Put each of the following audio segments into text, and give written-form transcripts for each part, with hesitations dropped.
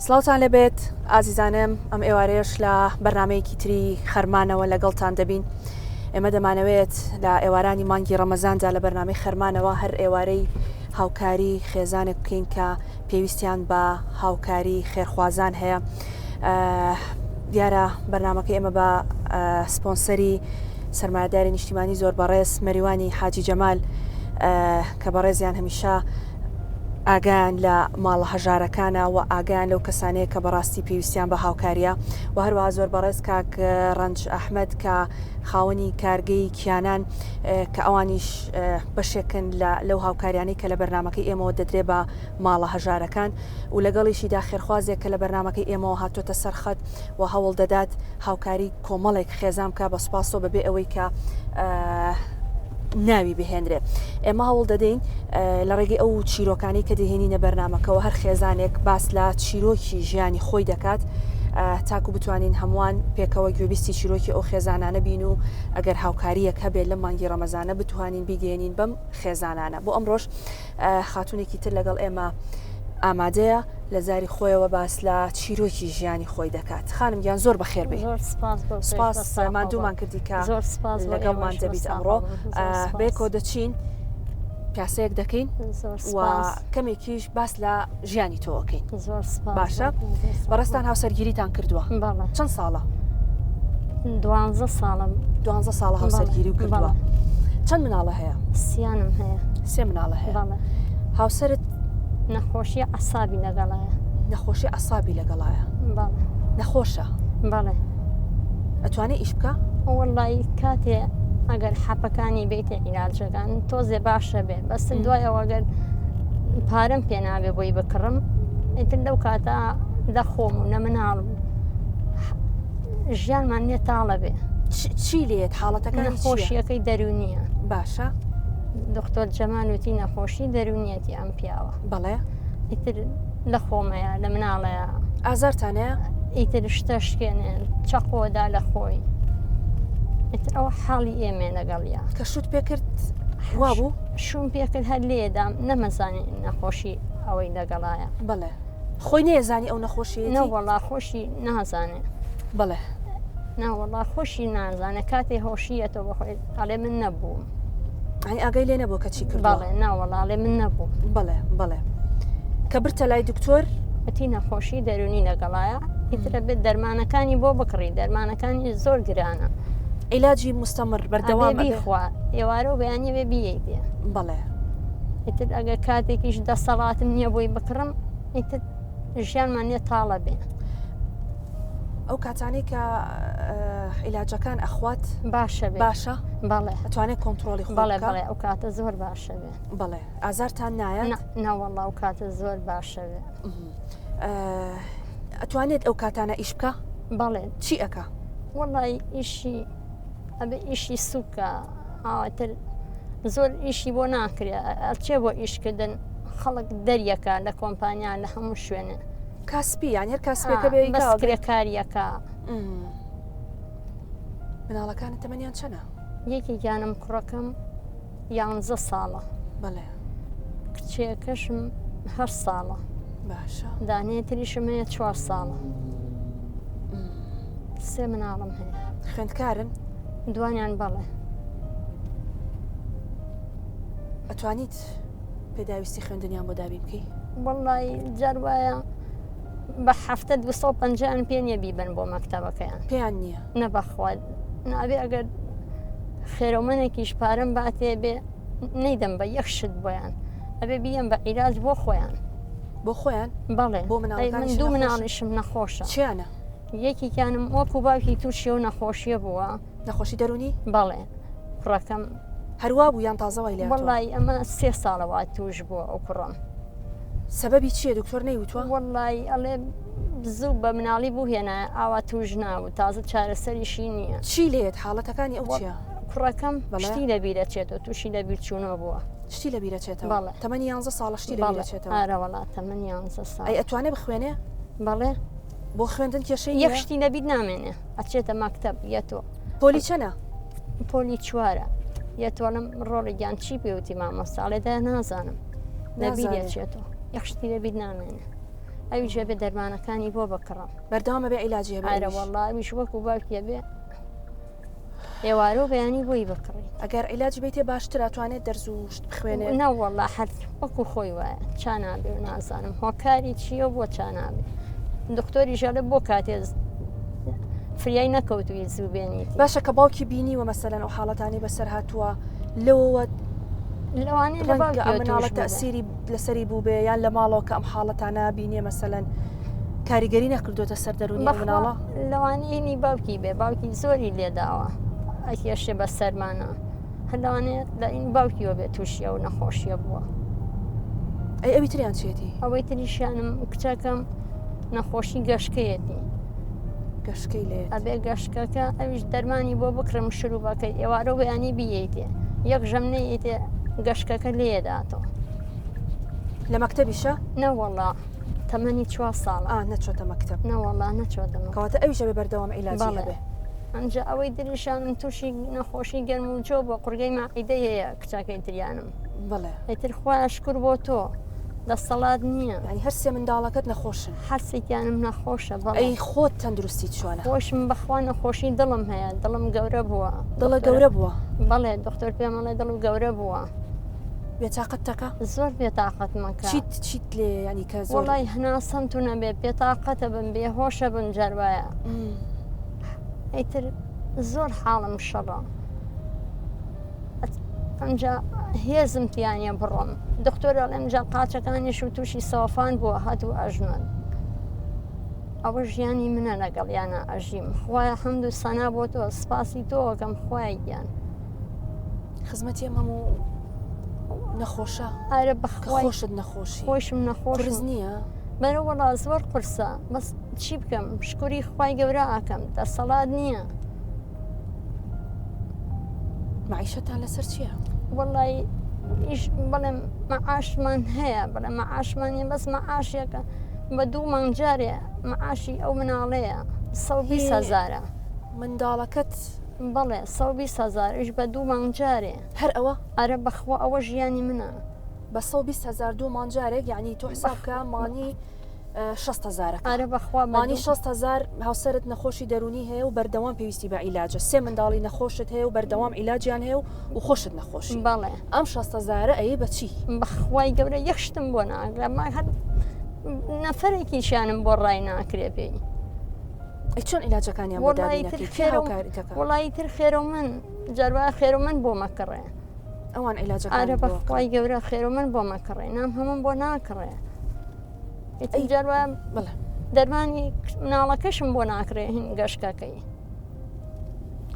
سڵاوتان لێبێت ئازیزانم ئەم ئێوارەیەش لە بەرنمەیەکی تری خەرمانەوە لەگەڵتان دەبین ئێمە دەمانەوێت لە ئێوارانی مانگی ڕەمەزاندا لە بەرنامەی خەرمانەوە هەر ئێوارەی هاوکاری خێزانێک بکەین کە پێویستیان بە هاوکاری خێرخوازان هەیە دیارە بەرنمەکە ئێمە بە سپۆنسەری سەرمایەداری نیشتیمانی زۆر بەڕێز مەریوانی حاجی جەمال کە بەڕێزیان هەمیشە ئاگایان لە ماڵە هەژارەکانە و ئاگایان لەو کەسانەیە کە بەڕاستی پێویستیان بە هاوکاریە و هەروەها زۆر بەڕێز کاک ڕەنج ئەحمەد کە خاوەنی کارگەی کیانان کە ئەوانیش بەشێکن لە لەو هاوکاریانەی کە لە بەرنمەکەی ئێمەوە دەدرێ بە ماڵە هەژارەکان و لەگەڵیشیدا خێرخوازێک کە لە بەرنمەکەی ئێمەوە هاتۆتە سەرخەت و هەوڵ دەدات هاوکاری کۆمەڵێک خێزان بکا بە سوپاسەوە بەبێ ئەوەی کە ناوی بهێنرێ ئێمە هەوڵ دەدەین لە ڕێگەی ئەو چیرۆکانی کە دەهێنینە بەرنمەکەەوە هەر خێزانێک باس لە چیرۆکی ژیانی خۆی دەکات تاکو بتوانین هەمووان پێکەوە گوێبیستی چیرۆکی ئەو خێزانانە بین و ئەگەر هاوکاریەک هەبێت لە مانگی ڕەمەزانە بتوانین بیگەێنین بەم خێزانانە بۆ ئەمڕۆژ خاتوونێکی تر لەگەڵ ئێمە ئامادەیە لە زاری خۆیەوە باس لە چیرۆکی ژیانی خۆی دەکات خانم گیان زۆر بەخێر بێی زۆر سپاس بۆ سپاس ماندوومان کردی کە زۆر سپاس لەگەڵمان دەبیت ئەمڕۆ بەیەکەوە دەچین پیاسەیەک دەکەین و کەمێکیش باس لە ژیانی تۆەکەین زۆر باشە بەڕێزتان هاوسەرگیریتان کردووە چەند ساڵە دوانزە ساڵم دوانزە ساڵە هاوسەرگیری و کردووە چەند مناڵە هەیە سیانم هەیە سێ مناڵە هەیە هاوسەرت نەخۆشی عسابی لەگەڵایە نەخۆشی عسابی لەگەڵایە نەخۆشە بەڵێ ئەتوانێ ئیش بکە وەڵی کاتێ ئەگەر حەپەکانی بیتە عیلاجەکان تۆزێ باشە بێ بەس دوای ئەوە گەر پارەم پێ نابێ بۆی بکڕم ئیتر لەو کاتە لە خۆم و نە مناڵ ژیانمان نیە تاڵە بێ چی لێت حاڵەتەکە نەخۆشیەکەی دەرونیە باشە دکتۆر جەمال وتی نەخۆشی دەرونیەتی ئەم پیاوە بەڵێ ئیتر لە خۆمەیە لە مناڵەیە ئازارتانەیە ئیتر شتە شکێنێن چەقۆدا لە خۆی ئیتر ئەوە حاڵی ئێمێ لەگەڵیا کە شوت پێکرد وابوو شوم پێکرد هەر لێدام نەمەزانی نەخۆشی ئەوەی لەگەڵایە بەڵێ خۆی نەیەزانی ئەو نەخۆشی نەوەڵا خۆشی نازانێ بەڵێ ناوەڵا خۆشی نازانێ کاتێ هۆشیەتەوە بەخۆی ئەڵێ من نەبووم ئەی ئاگای لێ نەبوو کە چی کرد بەڵێ ناوەڵا ئەڵێ من نەبووم بەڵێ بەڵێ کە برتە لای دکتۆر وتی نەخۆشی دەرونی لەگەڵایە ئیترە بێت دەرمانەکانی بۆ بکڕی دەرمانەکانی زۆر گرانە عیلاجی مستەمر بەردەوام بیخوا ئێوارە و بەیانی بێ بیەیتێ بەڵێ ئیتر ئەگەر کاتێکیش دەسەڵاتم نییە بۆی بکڕم ئیتر ژیانمان نیە تاڵە بێ. ئەو کاتانەی کە عیلاجەکان ئەخوات باشە بێ باشە بەڵێ ئەتوانێت کۆنتترۆلی خۆ بەڵێ بەڵێ ئەو کاتە زۆر باشە بێ بەڵێ ئازارتان نایە ناوەڵا ئەو کاتە زۆر باشە بێ ئەتوانێت ئەو کاتانە ئیش بکە بەڵێ چی ئەکا وەڵی ئیشی ئەبێ ئیشی سوکە ئاواتر زۆر ئیشی بۆ ناکرێ ئەچێ بۆ ئیشکردن خەڵک دەریەکە لە کۆمپانیا لە هەموو شوێنێ کاسپی یان هەر کاسپێکە بێ بەس کرێکاریەکە مناڵەکانت تەمەنیان چەنە؟ یەکێکیانم کوڕەکەم یانزە ساڵە بەڵێ کچێکەشم هەر ساڵە باشە دانەیە تریشم هەیە چوار ساڵە سێ مناڵم هەیە خوێندکارن دوانیان بەڵێ ئەتوانیت پێداویستی خوێندنیان بۆ دابین بکەی؟ وەڵی جار وایە بە هەفتە 250 پێ نییە بیبن بۆ مەکتەبەکەیان پێیان نییە نەبەخوا نابێ ئەگەر خێرەومەنێکیش پارەم باتێ بێ نەیدەم بە یەک شت بۆیان ئەبێ بیەم بە عیلاج بۆ خۆیان بۆ خۆیان بەڵێ بۆ مناڵەکانیش من دوو مناڵیشم نەخۆشە چیانە یەکێکیانم وەکو باوکی تووشی و نەخۆشیە بووە نەخۆشی دەرونی بەڵێ کوڕەکەم هەروا بوو یان تازە وای لێ وەڵی ئەمە سێ ساڵە وا توش بووە ئەو کوڕم سەبەبی چییە دکتۆر نەیوتووە وەڵی ئەڵێ زوو بە مناڵی بوو هێنا ئاوا توش ناوە تازە چارەسەریشی نییە چی لێت حاڵەتەکانی ئەو چیە کوڕەکەم شتی لەبیرە چێتەوە تووشی لەبیر چوونەوە بووە شتی لەبیرە چێتەوە بەڵێ تەمەنی یانزە ساڵە شتی لەبیرە چێتەوە ئارە وەڵا تەمەنی یانزە ساڵ ئەی ئەتوانێ بخوێنێ بەڵێ بۆ خوێندن کێشەی یەک شتی لەبیر نامێنێ ئەچێتە مەکتەب یەتۆ پۆلی چەنە؟ پۆلی چوارە یەتۆڵم ڕۆڵی گیان چی پێوتی مامۆستاڵێ دا نازانم لەبیر ئەچێتەوە یەک شتی لەبیر نامێنێ. ئەویش ئەبێ دەرمانەکانی بۆ بکڕم. بەردەوام ئەبێ عیلاجی هەبێ ئەرە ئەویش. وەڵا ئەویش وەکو باوکی ئەبێ ئێوارە و بەیانی بۆی بکڕیت. ئەگەر عیلاجی بەیتێ باشترە ئەتوانێت دەرس و شت بخوێنێت. نەوەڵا هەر وەکو خۆی وایە چا نابێ و نازانم هۆکاری چییە و بۆ چا نابێ. دکتۆریش ئەڵێ بۆ کاتێ فریای نەکەوتووی زوو بێنیتی. باشە کە باوکی بینیوە مەسەلەن ئەو حاڵەتانەی بەسەر هاتووە لەوەوە لەوانەیە لە ڕەنگە باوکیەوە ئەم مناڵە تووش بووبێ. تەئسیری لەسەری بووبێ یان لە ماڵەوە کە ئەم حاڵەتانە بینیە مەسەلەن کاریگەری نەکردوێتە سەر دەروونی ئەو بەخوا مناڵە؟ لەوانەیە هینی باوکی بێ باوکی زۆری لێداوە ئەکێشێ بە سەرمانە هەر لەوانەیە لە این باوکیەوە بێ تووشی ئەو نەخۆشیە بووە. ئەی ئەوی تریان چێتی؟ ئەوەی تریشیانم کچەکەم نەخۆشی گەشکەیەتی. گەشکەی لێت. ئەبێ گەشکەکە ئەویش دەرمانی بۆ بکڕم شروبەکەی ئێوارە و بەیانی بیەیتێ یەک ژەم نەیەیتێ گەشکەکە لێداتەوە. لە مەکتەبیشە؟ نەوەڵا تەمەنی چوار ساڵە. ئا نەچۆتە مەکتەب. نەوەڵا نەچۆتە مەکتەب. کەواتە ئەویش ئەبێ بەردەوام عیلاجی بەڵێ. هەبێ. ئەنجا ئەوەی دریشانم تووشی نەخۆشی گەرم و جۆ بووە قوڕگەی ماعیدەی هەیە کچەکەی تریانم. بەڵێ. ئیتر خوایە شکور بۆ تۆ دەسەڵات نییە. یانی هەر سێ منداڵەکەت نەخۆشن؟ هەرسێکیانم نەخۆشە بەڵێ. ئەی خۆت تەندروستیت چۆنە؟ خۆشم بەخوا نەخۆشی دڵم هەیە دڵم گەورە بووە. دڵە گەورە بووە؟ بەڵێ دکتۆر پێم ئەڵێ دڵم گەورە بووە. بێتاقەت تەکە؟ زۆر بێتاقەتمەکە. چیت چیت لێ ینی کە زۆر؟ وەڵای هەناسەم تو نەبێ بێتاقەتە بم بێهۆشە بم جار وایە. ئیتر زۆر حاڵم شەڕە. ئەمجا هێزم تیانە بڕۆم دکتۆر ئەڵێم جا قاچەکانیش و تووشی سەوەفان بووە هاتوو ئەژنۆن ئەوە ژیانی منە لەگەڵیانە ئەژیم خوایە حەمد و سەنا بۆ تۆ سپاسی تۆکەم خوای گیان خزمەتی ئەم هەموو نەخۆشە ئارە بەخوای خۆشت نەخۆشی خۆشم نەخۆش قورس نییە بەرە وەڵا زۆر قورسە بەس چی بکەم شکوری خوای گەورە ئاکەم دەسەڵات نییە معیشەتان لەسەر چییە؟ وەڵی ئیش بڵێم مەعاشمان هەیە بڵێ مەعاشمان نیە بەس مەعاشێکە بە دوو مانگ جارێ مەعاشی ئەو مناڵەیە 120 هەزارە منداڵەکەت بەڵێ 120 هەزار ئیش بە دوو مانگ جارێ هەر ئەوە ئەرە بەخوا ئەوە ژیانی منە بە 120 هەزار دوو مانگ جارێک یعنی تۆ حساب بکە مانی 6 هەزارەکە ئەرە بەخوا بە مانی 6 هەزار هاوسەرت نەخۆشی دەرونی هەیە و بەردەوام پێویستی بە عیلاجە سێ منداڵی نەخۆشت هەیە و بەردەوام عیلاجیان هەیە و و خۆشت نەخۆشی بەڵێ ئەم 6 هەزارە ئەی بە چی بەخوای گەورە یەک شتم بۆ ناکرێ ما هەر نەفەرێکیشیانم بۆ ڕای ناکرێ پێی ئەی چۆن عیلاجەکانیان بۆ وەڵای دابین تر ئەکەی؟ کێ خێرە و- هاوکاریت دەکا؟ وەڵای تر خێرە و من جاروا خێرە و من بۆ مەکڕێ ئەوان عیلاجەکان ئارە بەخوای گەورە خێرە و من بۆ مەکڕێ نام هەموم بۆ ناکڕێ ئیتر جار وایە بڵێ دەرمانی مناڵەکەشم بۆ ناکرێ هین گەشکەکەی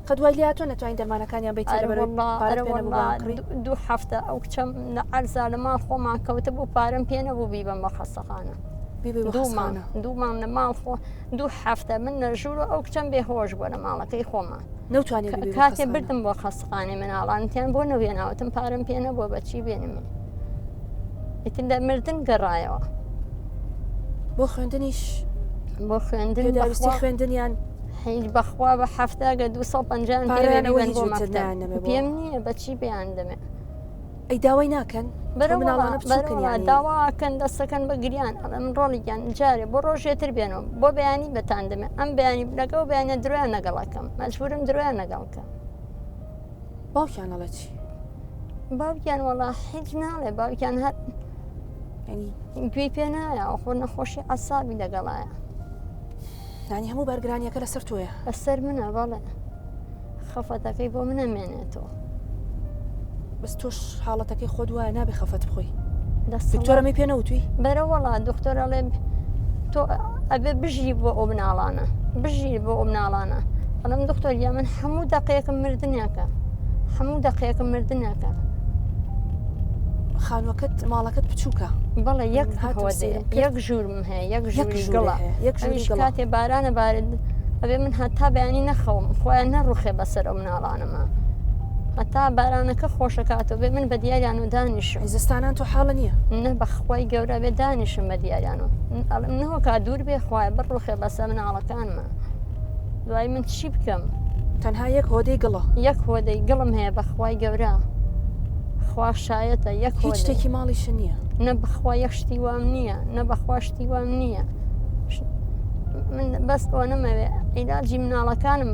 قەت وای لێهاتووە نەتوانین دەرمانەکانیان بیتە ئەرە لەبەرەوەی وەڵا پارەت ئەرە پێ نەبوو وەڵا بانکڕی؟ دوو هەفتە ئەو کچەم لە عەرزا لە ماڵ خۆمان کەوتە بوو پارەم پێ نەبوو بیبەم بە خەستەخانە بیبەی بۆ دوو مانگ خەستەخانە. دوو مانگ لە ماڵ خۆ دوو هەفتە من لە ژوور و ئەو کچەم بێهۆش بووە لە ماڵەکەی خۆمان نەوتوانێ بیبەی بۆ کاتێ خەستەخانە. بردم بۆ خەستەخانەی مناڵانتیان بۆ نەوێناوتم پارەم پێ نەبووە بەچی بێنم ئیتر لە مردن گەڕایەوە بۆ خوێندنیش بۆ خوێندن پێداویستی خوێندنیان هیچ بەخوا بە هەفتە گە 250 پارەیان ئەوە پێ هیچ بۆ وتر مەکتەب. نایانەمێ بۆ. پێم نییە بەچی پێیان دەمێ ئەی داوای ناکەن بەرە مناڵانە بچووکن یانی. داواکەن دەستەکەن بە گریان ئەڵێم ڕۆڵیان جارێ بۆ ڕۆژێتر بێنەوە بۆ بەیانی بەتان دەمێ ئەم بەیانی لەگەڵ بەیانە درۆیان لەگەڵەکەم مەجبورم درۆیان لەگەڵکەم باوکیان ئەڵێ چی؟ باوکیان وەڵا هیچ ناڵێ باوکیان هەر یعنی گوێی پێ نایە خۆ نەخۆشی عەسابی لەگەڵایە یعنی هەموو بارگرانیەکە لەسەر تۆیە لەسەر منە بەڵێ خەفەتەکەی بۆ منە مێنێتەوە بەس تۆش حاڵەتەکەی خۆت وایە نابێ خەفەت بخۆی دەسەڵات دکتۆرە می پێ نەوتوی بەرە وەڵا دکتۆر ئەڵێ تۆ ئەبێ بژی بۆ ئەو مناڵانە بژی بۆ ئەو مناڵانە ئەڵێم دکتۆر یا من هەموو دەقەیەکم مردنێکە هەموو دەقەیەکم مردنێکە خانوەکەت ماڵەکەت بچووکە بەڵێ یەک هاتم هۆدەیە سەیرم کرد. یەک ژوورم هەیە یەک یەک ژووری ژوورە گڵە هەیە، یەک ژووری ئەویش گڵە. کاتێ بارانە بارد ئەبێ من هەتا بەیانی نەخەوم خۆیان نەڕوخێ بەسەر ئەو مناڵانەمە هەتا بارانەکە خۆشەکاتەوە بێ من بە دیاریان و دانیشم زستانان تۆ حاڵە نییە نە بەخوای گەورە بێ دانیشم بە دیاریان و ئەڵێم نەوەکا دوور بێ خوایە بڕوخێ بەسەر مناڵەکانمە دوای من چی بکەم تەنها یەک هۆدەی گڵە یەک هۆدەی گڵم هەیە بەخوای گەورە. خوا شایەتە یەک هیچ شتێکی ماڵیش نییە نە بەخوا یەک شتی وام نییە نە بەخوا شتی وام نییە من بەس ئەوە نەمەوێ عیلاجی مناڵەکانم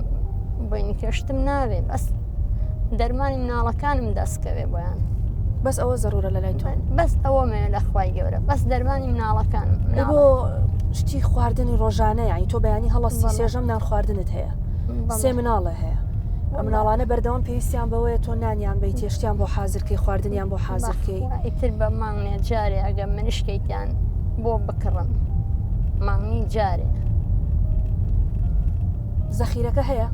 بۆین کێشتم ناوێ بەس دەرمانی مناڵەکانم دەستکەوێ بۆیان بەس ئەوە زەرورە لە لای تۆ بەس ئەوە مەوێ لە خوای گەورە بەس دەرمانی مناڵەکانم بۆ شتی خواردنی ڕۆژانە یانی تۆ بەیانی هەڵەسی سێژەم نان خواردنت هەیە سێ مناڵە هەیە ئەم مناڵانە بەردەوام پێویستیان بەوەیە تۆ نانیان بیت شتیان بۆ حازرکەی خواردنیان بۆ حازرکەی ئیتر بە مانگێ جارێ ئەگە منشکێکیان بۆ بکڕم مانگی جارێ زەخیرەکە هەیە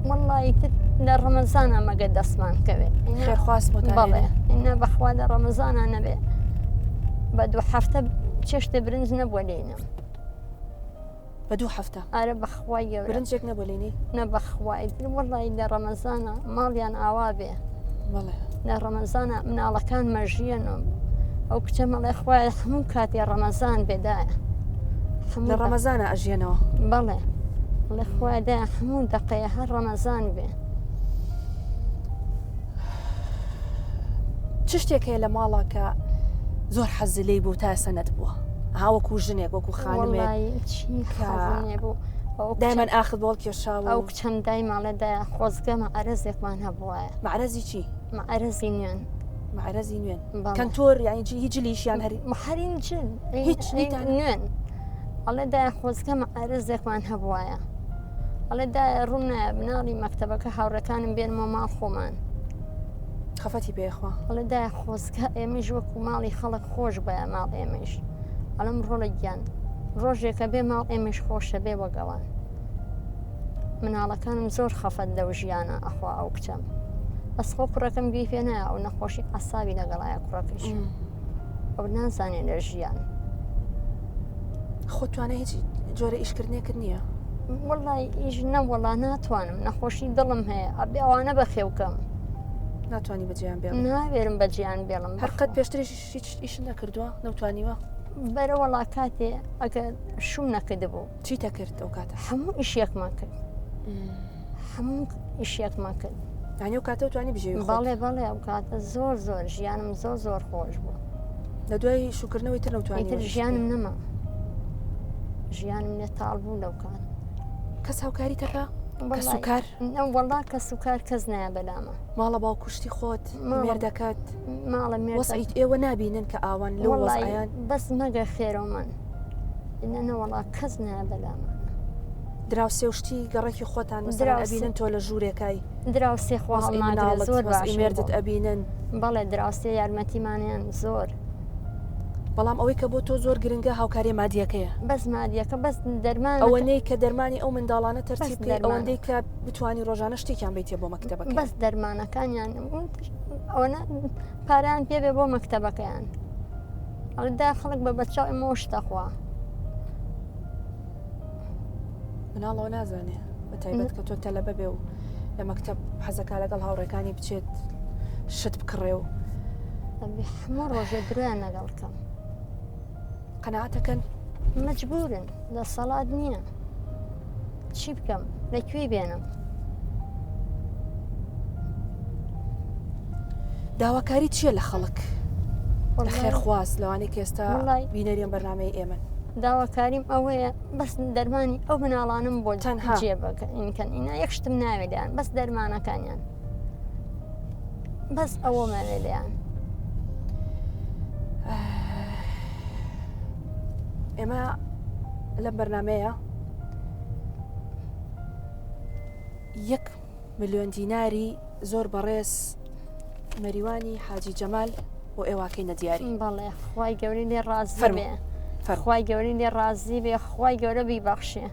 وەڵڵا ئیتر لە ڕەمەزانە مەگە دەستمان کەوێ خێرخواست بۆ بەڵێ ئینا بەخوا لە ڕەمەزانە نەبێ بە دوو هەفتە چێشتێ برنج نەبووە لێینم بە دوو هەفتە ئارە بەخوای گەورە برنجێک نەبوو لێنی نە بەخوای وەڵی لە ڕەمەزانە ماڵیان ئاوا بێ بەڵێ لە ڕەمەزانە مناڵەکان مەژیەن و ئەو کچە مەڵێ خوای هەموو کاتێ ڕەمەزان بێدایە لە ڕەمەزانە ئەژیەنەوە بەڵێ لە خوایدا هەموو دەقەیە هەر ڕەمەزان بێ چ شتێک هەیە لە ماڵا کە زۆر حەزی لێی بوو تا ئێستا نەتبووە ها وەکو ژنێک وەکو خانمێک دایمەن ئاخت بۆڵ کێشاوە ئەو کچەم دای ماڵێ دایە خۆزگە مەعرەزێکمان هەبووایە مەعرەزی چی؟ مەعرەزی نوێن. مەعرەزی نوێن. کەنتۆر یانی هیچ جلیش یان هەر هەرین جل هیچ نوێن. ئەڵێ دایە خۆزگە مەعرەزێکمان هەبووایە. ئەڵێ دایە ڕووم نایە مناڵی مەکتەبەکە هاوڕێکانم بێنمەوە ماڵ خۆمان. خەفەتی پێخوا. ئەڵێ دایە خۆزگە ئێمەش وەکو ماڵی خەڵک خۆش بایە ماڵ ئێمەش. ئەڵێم ڕۆڵە گیان ڕۆژێکە بێ ماڵ ئێمەش خۆشە بێ وەک ئەوان. مناڵەکانم زۆر خەفەت لەو ژیانە ئەخوا ئەو کچەم بەس خۆ کوڕەکەم گوێی پێ نایە ئەو نەخۆشی عەسابی لەگەڵایە کوڕەکەش ئەو نازانێ لە ژیان خۆ توانای هیچ جۆرە ئیشکردنێکت نییە وەڵای ئیش نە وەڵا ناتوانم نەخۆشی دڵم هەیە ئەبێ ئەوانە بەخێوکەم ناتوانانی بەجیان بێ ناوێرم بەجیان بێڵم هەر قەت پێشتریش هیچ ئیش نەکردووە نەوتوانیوە بەرە وەڵا کاتێ ئەگەر شوم نەکردبوو چیتە کرد ئەو کاتە؟ هەموو ئیشێکمان کرد هەموو ئیشێکمان کرد یانی ئەو کاتە توانی بژێوی خۆت؟ بەڵێ بەڵێ ئەو کاتە زۆر زۆر ژیانم زۆر زۆر خۆش بوو لە دوای شوکردنەوەی تر نەوتوانی ئیتر ژیانم نەما ژیانم لێ تاڵ بوو لەو کات کەس هاوکاری تەکە کەسوکار وەڵا کەسوکار کەس نایە بەلامە ماڵە باوکوشتی خۆت مێردەکەت ماڵە مێردەکەت وەزعی ئێوە نابینن کە ئاوان لەو وەزعیان بەس مەگە خێرەومان نە نەوەڵا کەس نایە بەلامانە. دراوسێ و شتی گەڕەکی خۆتان مەسەلەن ئەبینن تۆ لە ژوورێکای دراوسێ خوا وەزعی هەڵناگرێ مناڵت زۆر وەزعی باشن مێردت بۆم ئەبینن. بەڵێ دراوسێ یارمەتیمانیان زۆر. بەڵام ئەوەی کە بۆ تۆ زۆر گرنگە هاوکاریە مادیەکەیە. بەس مادیەکە بەس دەرمانەکە. ئەوەنەی کە دەرمانی ئەو منداڵانە بەس تەرتیب بکەی دەرمانە. ئەوەندەی کە بتوانی ڕۆژانە شتێکیان بەیتێ بۆ مەکتەبەکەیان. بەس دەرمانەکانیان ئەوەنە پارەیان پێ بێ بۆ مەکتەبەکەیان. ئەڵێ دا خەڵک بە بەرچاو ئێمەوە شتە خوا. مناڵەوە نازانێ بە تایبەت کە تۆ تەلەبە بێ و لە مەکتەب حەزەکا لەگەڵ هاوڕێکانی بچێت شت بکڕێ و هەموو ڕۆژێ درۆیان لەگەڵ کەم. قەناعەتەکەن؟ مەجبورن دەسەڵات نییە چی بکەم لە کوێی بێنم؟ داواکاری چییە لە خەڵک لە خێرخواز لەوانەی کە ئێستا بینەری ئەم بەرنامەی ئێمەن؟ داواکاریم ئەوەیە بەس دەرمانی ئەو مناڵانم بۆ تەنها جێبەکەن ئینا یەک شتم ناوێت لێیان بەس دەرمانەکانیان بەس ئەوە ماوێ لێیان. ئێمە لەم بەرنمەیە یەک ملیۆن دیناری زۆر بەڕێز مەریوانی حاجی جەمال بۆ ئێواکەی نەدیاری. بەڵێ خوای گەورەی لێ ڕازی بێ خوای گەورەی لێ ڕازی بێ خوای گەورە بیبەخشێ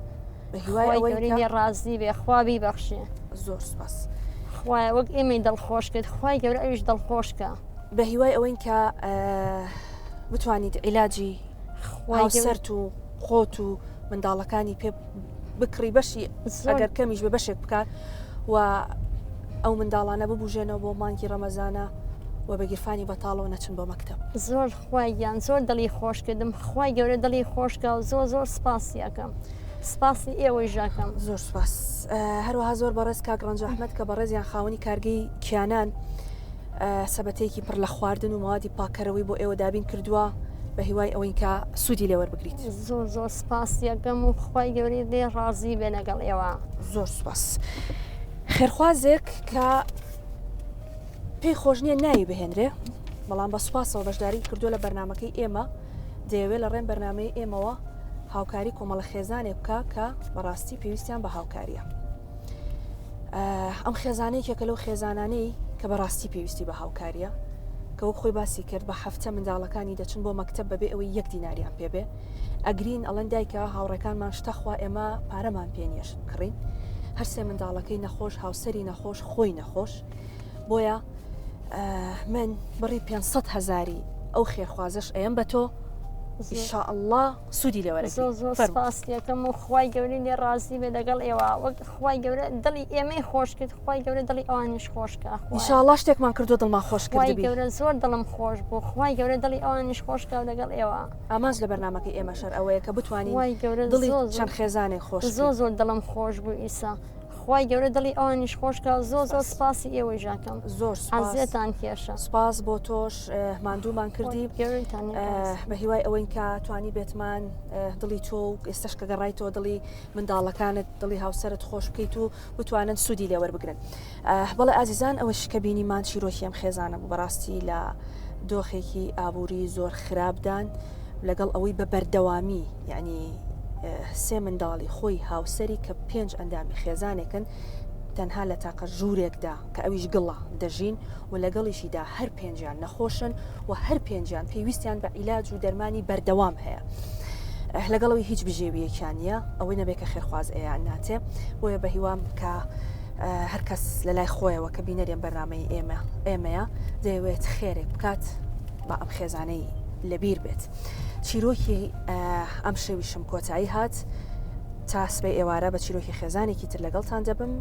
بە هیوای گەورەی لێ ڕازی بێ خوا بیبەخشێ زۆر سپاس خوایە وەک ئێمەی دڵخۆش کرد خوای گەورە ئەویش دڵخۆش کە بە هیوای ئەوەین کە بتوانیت عیلاجی هاوسەرت و خۆت و منداڵەکانی پێ بکڕی بەشی ئەگەر کەمیش بە بەشێک بکات و ئەو منداڵانە ببژێنەوە بۆ مانگی ڕەمەزانە و بە گیرفانی بەتاڵەوە نەچن بۆ مەکتەب. زۆر خوای گیان زۆر دڵی خۆش کردم خوای گەورە دڵی خۆشکە و زۆر زۆر سپاسی ئەکەم سپاسی ئێوەیش ئەکەم. زۆر سپاس هەروەها زۆر بەڕێز کاک ڕەنج ئەحمەد کە بەڕێزیان خاوەنی کارگەی کیانان. سەبەتەیەکی پڕ لە خواردن و موادی پاککەرەوەی بۆ ئێوە دابین کردووە بە هیوای ئەوەین کە سوودی لێ وەربگریت. زۆر زۆر سپاس یەکەم و خوای گەورەی لێ ڕازی بێ لەگەڵ ئێوە. زۆر سپاس. خێرخوازێک کە پێی خۆش نییە ناوی بهێنرێ بەڵام بە سوپاسەوە بەشداری کردووە لە بەرنمەکەی ئێمە دەیەوێت لە ڕێم بەرنمەی ئێمەوە هاوکاری کۆمەڵە خێزانێک بکە کە بەڕاستی پێویستیان بە هاوکاریە. ئەم خێزانە یەکێکە لەو خێزانانەی کە بەڕاستی پێویستی بە هاوکاریە کە وەک خۆی باسی کرد بە هەفتە منداڵەکانی دەچن بۆ مەکتەب بەبێ ئەوەی یەک دیناریان پێبێ ئەگرین ئەڵەن دایکە هاوڕێکانمان شتە خوا ئێمە پارەمان پێ نییە شت بکڕین هەرسێ منداڵەکەی نەخۆش هاوسەری نەخۆش خۆی نەخۆش بۆیە من بڕی 500 هزاری ئەو خێرخوازەش ئەیەم بە تۆ ئیشاءاللە سوودی لێ وەرەگری. زۆر زۆر فەرموو. سپاس یەکەم و خوای گەورەی لێ ڕازی بێ لەگەڵ ئێوە وەک خوای گەورە دڵی ئێمەی خۆش کرد خوای گەورە دڵی ئەوانیش خۆش کا خوایە. ئینشاڵڵا شتێکمان کردووە دڵمان خۆش خوای کردبی. گەورە زۆر دڵم خۆش بوو خوای گەورە دڵی ئەوانیش خۆش کا و لەگەڵ ئێوە. ئامانج لە بەرنامەکەی ئێمەش هەر ئەوەیە کە بتوانین خوای گەورە دڵی زۆر زۆر چەند خێزانێک خۆش زۆر بکەین. زۆر دڵم خۆش بوو ئیسا خوای گەورە دڵی ئەوانیش خۆش کا و زۆر زۆر سپاس. سپاسی ئێوەیش ئەکەم زۆر سپاس. عەزێتان کێشا. سپاس بۆ تۆش ماندوومان کردی بە هیوای ئەوەین کە توانی بێتمان دڵی تۆ و ئێستش کە گەڕایتەوە دڵی منداڵەکانت دڵی هاوسەرت خۆش بکەیت و بتوانن سوودی لێوەربگرن بەڵێ ئازیزان ئەوەش کە بینیمان چیرۆکی ئەم خێزانە بوو بەڕاستی لە دۆخێکی ئابووری زۆر خراپدان لەگەڵ ئەوەی بە بەردەوامی یعنی سێ منداڵی خۆی هاوسەری کە پێنج ئەندامی خێزانێکن تەنها لە تاقە ژوورێکدا کە ئەویش گڵە دەژین و لەگەڵیشیدا هەر پێنجیان نەخۆشن و هەر پێنجیان پێویستیان بە عیلاج و دەرمانی بەردەوام هەیە. لەگەڵەوەی هیچ بژێویەکیان نییە ئەوەی نەبێت کە خێرخواز ئەیان ناتێ بۆیە بە هیوام کە هەر کەس لە لای خۆیەوە کە بینەری ئەم بەرنامەی ئێمە ئێمەیە دەیەوێت خێرێک بکات با ئەم خێزانەی لەبیر بێت چیرۆکی ئەم شەویشم کۆتایی هات تا سبەی ئێوارە بە چیرۆکی خێزانێکی تر لەگەڵتان دەبم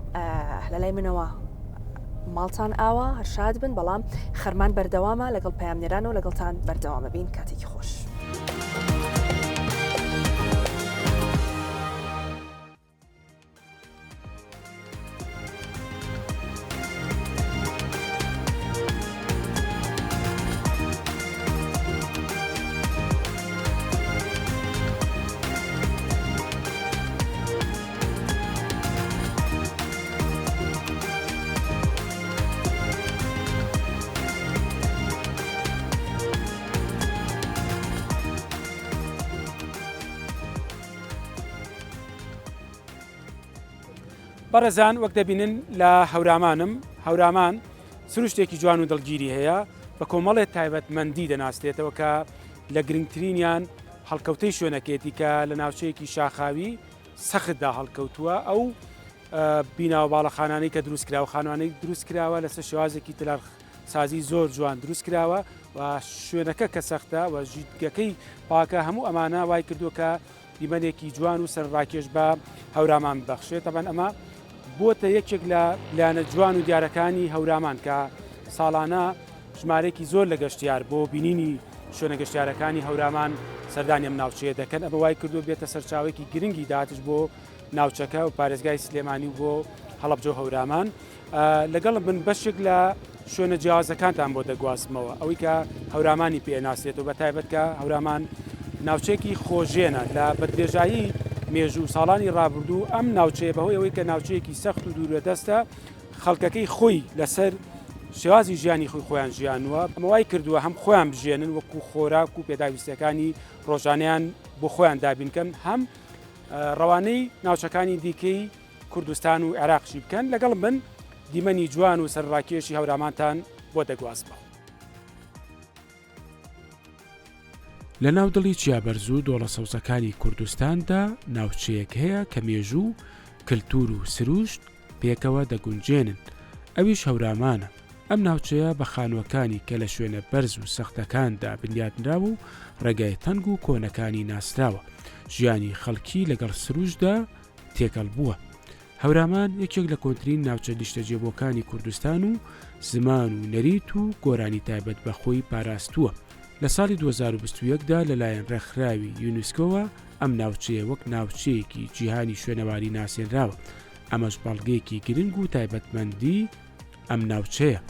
لە لای منەوە ماڵتان ئاوا هەر شاد بن بەڵام خەرمان بەردەوامە لەگەڵ پەیامنێرانەوە لەگەڵتان بەردەوامە بین کاتێکی خۆش. بەڕێزان وەک دەبینن لە هەورامانم هەورامان سروشتێکی جوان و دڵگیری هەیە بە کۆمەڵێ تایبەتمەندی دەناسرێتەوە کە لە گرنگترینیان هەڵکەوتەی شوێنەکەیەتی کە لە ناوچەیەکی شاخاوی سەختدا هەڵکەوتووە ئەو بینا و باڵەخانانەی کە دروست کراوە خانوانەی دروست کراوە لەسەر شێوازێکی تەلار سازی زۆر جوان دروست کراوە و شوێنەکە کە سەختە و ژیتگەکەی پاکە هەموو ئەمانە وای کردووە کە دیمەنێکی جوان و سەرڕاکێش بە هەورامان ببەخشێت تەبەن ئەمە بۆتە یەکێک لە لایەنە جوان و دیارەکانی هەورامان کە ساڵانە ژمارەیەکی زۆر لە گەشتیار بۆ بینینی شوێنە گەشتیارەکانی هەورامان سەردانی ئەم ناوچەیە دەکەن ئەمە وای کردو بێتە سەرچاوێکی گرنگی داهاتش بۆ ناوچەکە و پارێزگای سلێمانی و بۆ هەڵەبجە و هەورامان لەگەڵ بن بەشێک لە شوێنە جیاوازەکانتان بۆ دەگوازمەوە ئەوەی کە هەورامانی پێناسێتەوە بە تایبەت کە هەورامان ناوچێکی خۆژێنە لە بەدرێژایی مێژوو ساڵانی ڕابردوو ئەم ناوچەیە بەهۆی ئەوەی کە ناوچەیەکی سەخت و دوورە دەستە خەڵکەکەی خۆی لەسەر شێوازی ژیانی خۆی خۆیان ژیانوە ئەمە وای کردووە هەم خۆیان بژێنن وەکو خۆراک و پێداویستەکانی ڕۆژانیان بۆ خۆیان دابینکەن هەم ڕەوانەی ناوچەکانی دیکەی کوردستان و عێراقشی بکەن لەگەڵ من دیمەنی جوان و سەرڕاکێشی هەورامانتان بۆ دەگوازمەوە. لە ناو دڵی چیا بەرز و دۆڵە سەوزەکانی کوردستاندا ناوچەیەک هەیە کە مێژوو، کلتور و سروشت پێکەوە دەگونجێنن، ئەویش هەورامانە. ئەم ناوچەیە بە خانووەکانی کە لە شوێنە بەرز و سەختەکاندا بنیاتنراوە و ڕێگای تەنگ و کۆنەکانی ناسراوە، ژیانی خەڵکی لەگەڵ سروشتدا تێکەڵ بووە. هەورامان یەکێک لە کۆنترین ناوچە نیشتەجێبووەکانی کوردستان و زمان و نەریت و گۆرانی تایبەت بە خۆی پاراستووە. لە ساڵی 2021 دا لەلایەن ڕێکخراوی یونسکۆوە ئەم ناوچەیە وەک ناوچەیەکی جیهانی شوێنەواری 咸 ئەمەش بەڵگەیەکی گرنگ و تایبەتمەندی ئەم ناوچەیە.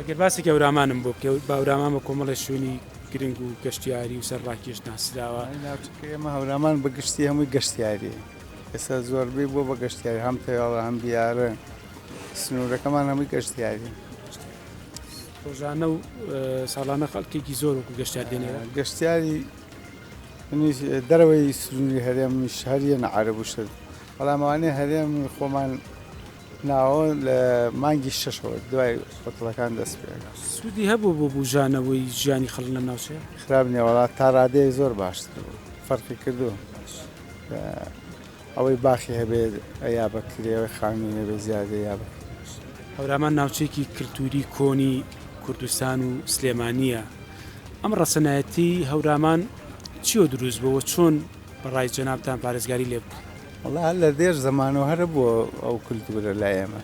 گەر باسێکی هەورامانم بۆ بکەی، هەورامان بە کۆمەڵێ شوێنی گرنگ و گەشتیاری و سەرڕاکێش ناسراوە. ناوچەکەی ئێمە هەورامان بە گشتی هەمووی گەشتیارییە. ئێستا زۆربەی بووە بە گەشتیاری، هەم تەوێڵە هەم بیارە، سنوورەکەمان هەمووی گەشتیارییە. ڕۆژانە و ساڵانە خەڵکێکی زۆر وەکو گەشتیار دێنە ئێرە؟ گەشتیاری دەرەوەی سنووری هەرێمیش هەر یەنە عەرەب و شت، بەڵام ئەوانەی هەرێمی خۆمان ناوە لە مانگی شەشەوە دوای عوتڵەکان دەست پێ ئەکا. سوودی هەبوو بۆ بوژانەوەی ژیانی خەڵک لەم ناوچەیە؟ خراپ نیە وەڵا تا ڕادەیەک زۆر باشتر بوو فەرقی کردووە ئەوەی باخی هەبێ ئەیا بە کرێ ئەوەی خانووی هەبێ زیادە یا بە کرێ. هەورامان ناوچەیەکی کلتوری کۆنی کوردستان و سلێمانییە، ئەم ڕەسەنایەتی هەورامان چیەوە دروست بووە و چۆن بە ڕای جەنابتان پارێزگاری لێ بکرێت؟ وەڵا هەر لە دێر زەمانەوە هەر بووە ئەو کولتوورە لای ئێمە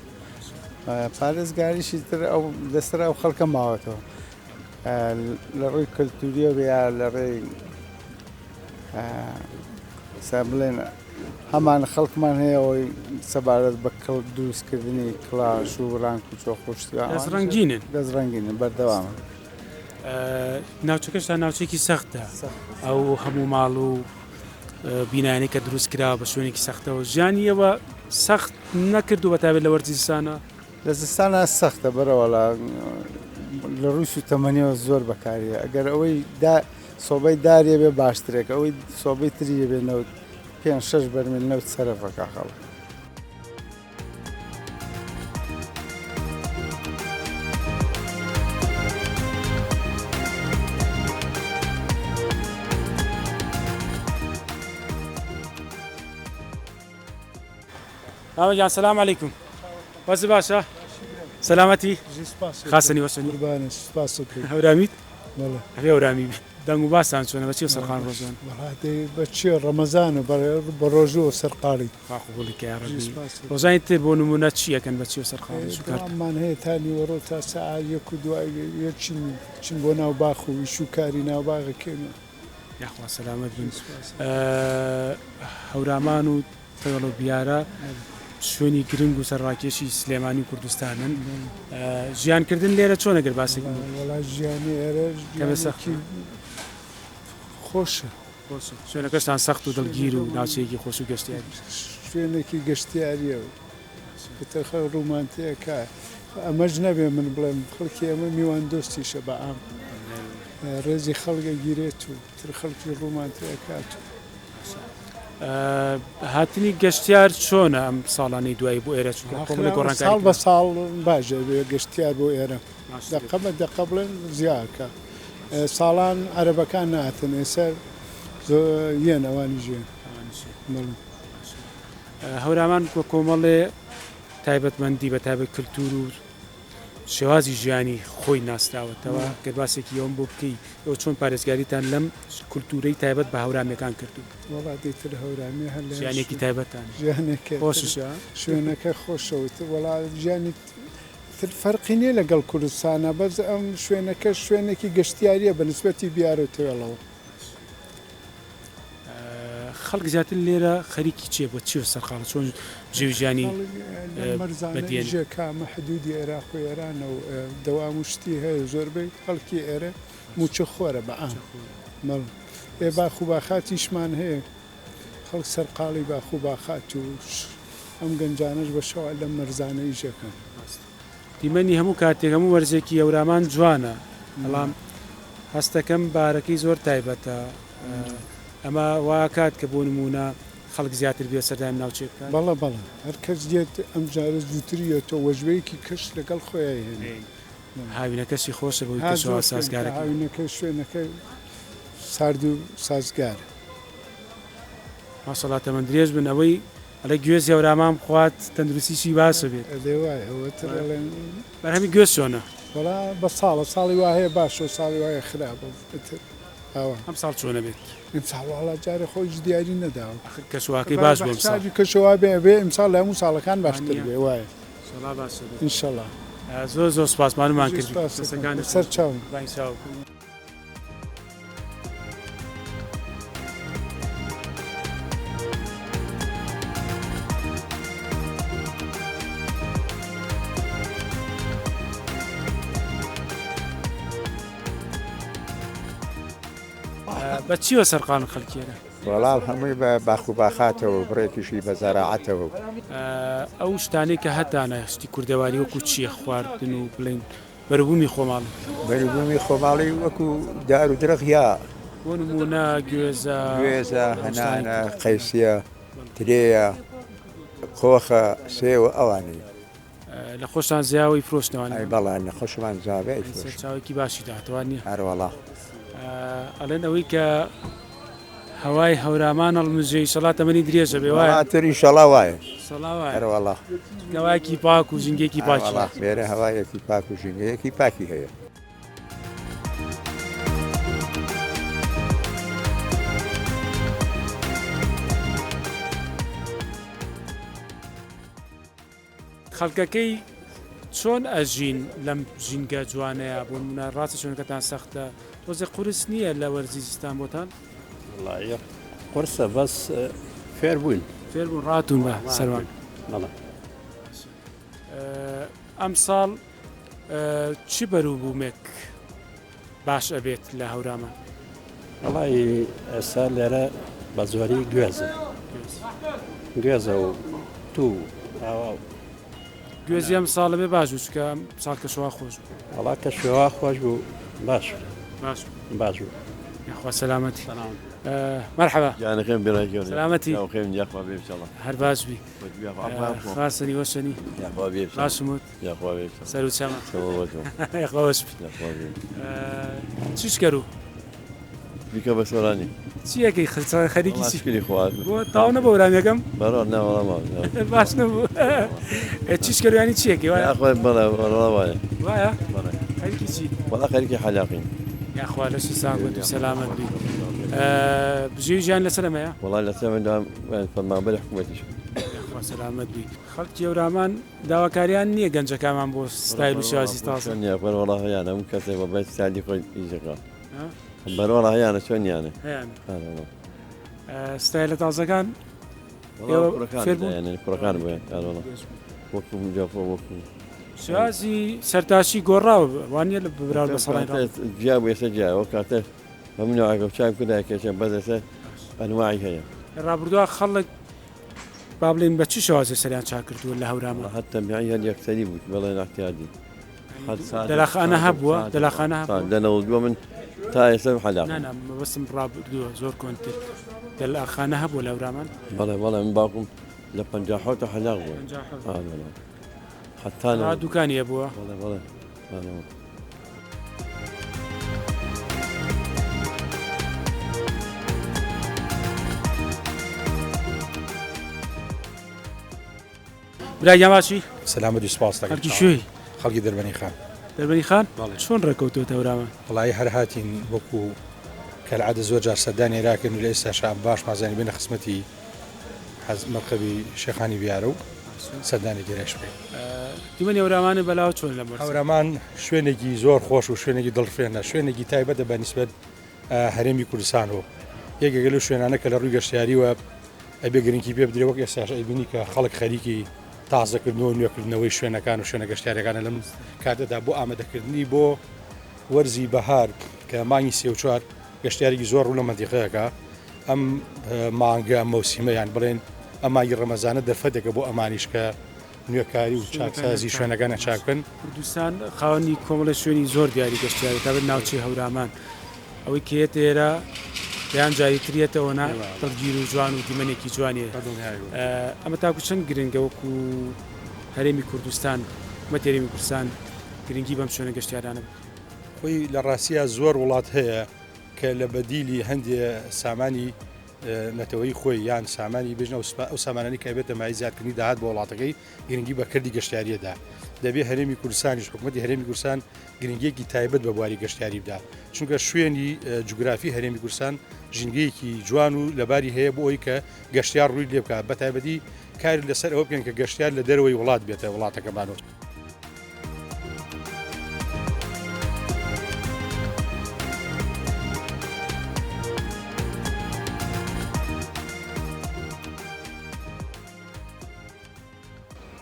پارێزگاریشی تر ئەو لەسەر ئەو خەڵکە ماوەتەوە لە ڕووی کەلتوریەوە بێ یا لە ڕێی سا بڵێن هەمان خەڵکمان هەیە ئەوەی سەبارەت بە کڵ دروستکردنی کڵاش و ڕانک و چۆخۆشتی دەست ڕەنگینن دەست ڕەنگینن بەردەوامن ناوچەکەشتان ناوچێکی سەختە ئەو هەموو ماڵ و بینایانەی کە دروست کراوە بە شوێنێکی سەختەوە ژیانی ئێوە سەخت نەکردو بە تایبەت لە وەرزی زستانە؟ لە زستانە سەختە بەرەوەڵا لە ڕووی سوتەمەنیەوە زۆر بەکاریە ئەگەر ئەوەی دا سۆبەی داریە بێ باشترێک ئەوەی سۆبەی تریە بێ نەوت پێ شەش بەرمیل نەوت سەرفەکە خەڵک. مامە گیان سلام علیکم وەزع باشە سەلامەتی خاسەنی وەسەنی هەورامیت هەبێ هەورامی بی دەنگ و باستان چۆنە بە چیەوە سەرقاڵن ڕۆژان؟ وەڵا دەی بە چیە ڕەمەزانە بە ڕۆژووە سەرقاڵین. خوا قبوڵی کە یاڕەبی. ڕۆژانی تر بۆ نموونە چی ئەکەن بە چیەوە سەرقاڵن چ کار؟ دەواممان هەیە تا نیوەڕۆ تا سەعات یەک و دوای یەک چین چین بۆ ناو باخ و ئیش و کاری ناو باغەکەین و. یاخوا سەلامەت بن. هەورامان و تەوێڵ و بیارە شوێنی گرنگ و سەرڕاکێشی سلێمانی و کوردستانن. ژیان کردن لێرە چۆنە گەر باسێک بکەی؟ وەڵا ژیانی ئێرە ژیانێکی خۆشە. خۆشە. شوێنەکەشتان سەخت و دڵگیر و ناوچەیەکی خۆش و گەشتیاری. شوێنێکی گەشتیارییە و ئیتر خەڵک ڕوومانتیەکە ئەمەش نەبێ من بڵێم خەڵکی ئێمە میواندۆستیشە بە عام ڕێزی خەڵک ئەگیرێت و تر خەڵکی ڕوومان تێئەکات و. هاتنی گەشتیار چۆنە ئەم ساڵانەی دوایی بۆ ئێرە چونکە کۆمەڵێک گۆڕانکاری ساڵ بە ساڵ باش ئەبێ گەشتیار بۆ ئێرە دەقە بە دەقە بڵێن زیاکە ساڵان عەرەبەکان ناتن ئێستا یەن ئەوانیش یەن. هەورامان بە کۆمەڵێ تایبەتمەندی بە تایبەت کلتور و شێوازی ژیانی خۆی ناسراوەتەوە، گەر باسێکی ئەوەم بۆ بکەی ئێوە چۆن پارێزگاریتان لەم کولتوورەی تایبەت بە هەورامیەکان کردوو؟ وەڵا دیتر هەورامی هەر لە ژیانێکی تایبەتان ژیانێکە خۆشیشە؟ شوێنەکە خۆشە و تر وەڵا ژیانی تر فەرقی نییە لەگەڵ کوردستانا بەس ئەم شوێنەکە شوێنێکی گەشتیارییە بە نسبەتی بیارە و تەوێڵەوە. خەڵک زیاتر لێرە خەریکی چیە بۆ چیەوە سەرقاڵە چۆن بژێوی ژیانی بەدیێنێ؟ کامە حدودی عێراق و ئێرانە و دەوام و شتی هەیە زۆربەی خەڵکی ئێرە موچە خۆرە بە عام بەڵێ ئێ باخ و باخاتیشمان هەیە خەڵک سەرقاڵی باخ و باخات و ئەم گەنجانەش بە شەوا لەم مەرزانە ئیش ئەکەن. دیمەنی هەموو کاتێک هەموو وەرزێکی هەورامان جوانە بەڵام هەستەکەم بارەکەی زۆر تایبەتە ئەمە واکات کە بۆ نموونە خەڵک زیاتر بێت سەردانی ناوچەیە بکات؟ بەڵێ بەڵێ هەر کەس دێت ئەم جارە زووتر یەتەوە وەجبەیەکی کەش لەگەڵ خۆیا هێنێ. هاوینەکەشی خۆشە بەوەی کەشوهەوا سازگارەکەی. هاوینەکە شوێنەکە سارد و سازگارە. ماشاءاللە تەمەن درێژ بن ئەوەی ئەڵێ گوێز هەورامان بخوات تەندروستیشی باشە بێت. ئەدێ وایە ئەوە تر ئەڵێن. بەرهەمی گوێز چۆنە؟ وەڵا بە ساڵە ساڵی وا هەیە باشە و ساڵی وا هەیە خراپە ئیتر ئاوا. ئەمساڵ چۆنە بێت؟ ئیمساڵ وەڵا جارێ خۆ هیچ دیاری نەداوە. ئاخر کەشوهەواکەی باش بوو ئەمساڵ. حسابی کەشوهەوا بێ ئەبێ ئیمساڵ لە هەموو ساڵەکان باشتر بێ وایە. ئینشەڵا باشە بێت. ئینشەڵا. زۆر زۆر سوپاس مانومان کردی. دەستەکانت خۆش. سەر چاوم. بای چاو. بە چیوە سەرقاڵن خەڵکی ئێرە؟ وەڵا هەمووی بە باخ و باخاتەوە و بڕێکیشی بە زەراعەتەوە و. ئەو شتانەی کە هەتانە شتی کوردەواری وەکوو چییە خواردن و بڵێین بەروبوومی خۆماڵی؟ بەروبوومی خۆماڵی وەکوو دار و درەخت یا. بۆ نموونە گوێزە. گوێزە، هەنانە، قەیسیە، ترێیە، قۆخە، سێوە ئەوانەی. لە خۆشتان زیاوە ئیفرۆشنەوە ئەی بەڵێ لە خۆشمان زیاوە ئیفرۆشن. سەرچاوەیەکی باشی داهاتە وا نییە؟ ئەرەوەڵا. ئەڵێن ئەوەی کە هەوای هەورامان هەڵمژێ ئیشەڵا تەمەنی درێژە بێ وایە؟ وەڵا تر ئیشەڵا وایە. ئیشەڵا وایە. ئەرەوەڵا. چونکە هەوایەکی پاک و ژینگەیەکی پاکی هەیە. ئەرەوەڵا لێرە هەوایەکی پاک و ژینگەیەکی پاکی هەیە. خەڵکەکەی چۆن ئەژین لەم ژینگە جوانەیا بۆ نمونە ڕاستە شوێنەکەتان سەختە تۆزێ قورس نییە لە وەرزی زستان بۆتان؟ وەڵایی قورسە بەس فێر بووین. فێر بوون ڕاتوون بە سەروان. بەڵێ. ئەمساڵ چ بەروبوومێک باش ئەبێت لە هەورامان؟ وەڵایی ئێستا لێرە بە زۆری گوێزە گوێزە و تو ئاوا و گوێزی ئەم ساڵە بێ باش بوو چونکە ئەم ساڵ کەشوهەوا خۆش بوو. وەڵا کەشوهەوا خۆش بوو باش باش باش بوو. یاخوا سەلامەتی. مەرحەبا. گیانەکەم برای گەورە. سەلامەتی. یاخوا یاخوا بێ ئینشاڵڵا. هەر باش بی. خاسەنی وەشەنی. یاخوا بێ. باشم وت. یاخوا بێ. سەرو چەمە. یاخوا وەش بی. چیش کەرو؟ بیکە بە سۆرانی. چی ئەکەی خەریکی چی؟ شکری خوا. بۆ تاو نەبوو ورامیەکەم؟ بەڕۆ نا وەڵا ماوە. باش نەبوو. چیش کەرو یانی چی ئەکەی وایە؟ یاخوا بەڵێ وەڵا وایە. وایە؟ بەڵێ. خەریکی چی؟ وەڵا خەریکی حەلاقین. یاخوا لەشی ساغ بێت و سەلامەت بی. بژێوی ژیان لەسەر ئەمەیە؟ وەڵا لەسەر ئەمە فەرمانبەری حکوومەتیشم. یاخوا سەلامەت بی. خەڵکی هەورامان داواکاریان نییە گەنجەکانمان بۆ ستایل و شێوازی تازە. چۆن نییە بەرەوەڵا هەیانە هەموو کەسێک بە بەی ستایلی خۆی ئیش دەکا. بەرەوەڵا هەیانە چۆن نیانە؟ هەیانە. ستایلە تازەکان ئێوە فێر بوون؟ کوڕەکان بووە ئەرەوەڵا وەکو جافۆ وەکو شێوازی سەرتاشی گۆڕاوە وانە لە بەراورد بە ساڵانی ڕابردوو. جیا بوو ئێستا جیایە ئەو کاتە هەموو نەوعێکە و چاک بکردایە کێشە بەس ئێستا ئەنواعی هەیە. لە ڕابردووە خەڵک با بڵێین بە چ شێوازێ سەریان چاک کردووە لە هەورامان؟ هەر تەبیعی هەر یەکسەری بوو بەڵێن ئەحتیادی دەلاخانە هەبووە دەلاخانە هەبووە لە 92 من تا ئێستا حەلاق نا نا مەبەستم ڕابردووە زۆر کۆنتر دەلاخانە هەبووە لە هەورامان؟ بەڵێ بەڵێ من باوکم لە 57 حەلاق بووە 57 حتا دوکانی هەبووە بەڵێ بەڵێ بەڵێ. برا گیان باشی؟ سەلامەتی سوپاس دەکەم. خەڵکی کوێی؟ خەڵکی دەربەنی خان. دەربەنی خان؟ چۆن ڕێکەوتووەتە هەورامان؟ وەڵایی هەر هاتین وەکو کەلعادە زۆر جار سەردانی ئێرا کردن و لە ئێستاشا باشمان زانی بێنە خزمەتی حەز مەرقەبی شێخانی بیارە و سەردانێکی رێش بکەین. دیمەنی هەورامانت بەلاوە چۆنە لەم وەرزە؟ هەورامان شوێنێکی زۆر خۆش و شوێنێکی دڵڕفێنە، شوێنێکی تایبەتە بە نیسبەت هەرێمی کوردستانەوە. یەکێکە لەو شوێنانە کە لە ڕووی گەشتیاریوە ئەبێ گرنگی پێ بدرێ وەک ئێستاش ئەیبینی کە خەڵک خەریکی تازەکردنەوە و نوێکردنەوەی شوێنەکان و شوێنە گەشتیاریەکانە لەم کاتەدا بۆ ئامادەکردنی بۆ وەرزی بەهار کە مانگی سێ و چوار گەشتیارێکی زۆر ڕوو لە مەنتیقەیەکە ئەم مانگە ئەم مەوسیمە یان بڵێن ئەم مانگی ڕەمەزانە دەرفەتێکە بۆ ئەمانیش کە نوێکاری و چاکسازی شوێنەکانیان چاک بکەن. کوردستان خاوەنی کۆمەڵێ شوێنی زۆر دیاری گەشتیاری تایبەت ناوچەی هەورامان ئەوەی کە یەتە ئێرە دەیان جاری تر یەتەوە نا دڵگیر و جوان و دیمەنێکی جوانی هەیە ئەمە تاکو چەند گرنگە وەکو هەرێمی کوردستان حکومەتی هەرێمی کوردستان گرنگی بەم شوێنە گەشتیارانە بدات؟ خۆی لە ڕاستیا زۆر وڵات هەیە کە لە بەدیلی هەندێ سامانی نەتەوەی خۆی یان سامانی بژن ئەو سامانانی کە بێتە مای زیادکردنی داهات بۆ وڵاتەکەی گرنگی بە کردی گەشتیاریەدا دەبێ هەرێمی کوردستانیش حکوومەتی هەرێمی کوردستان گرنگیەکی تایبەت بە بواری گەشتیاری بدا چونکە شوێنی جوگرافی هەرێمی کوردستان ژینگەیەکی جوان و لەباری هەیە بۆ ئەوی کە گەشتیار ڕووی لێ بکات بە تایبەتی کاری لەسەر ئەوە بکەن کە گەشتیار لە دەرەوەی وڵات بێتە وڵاتەکەمانەوە.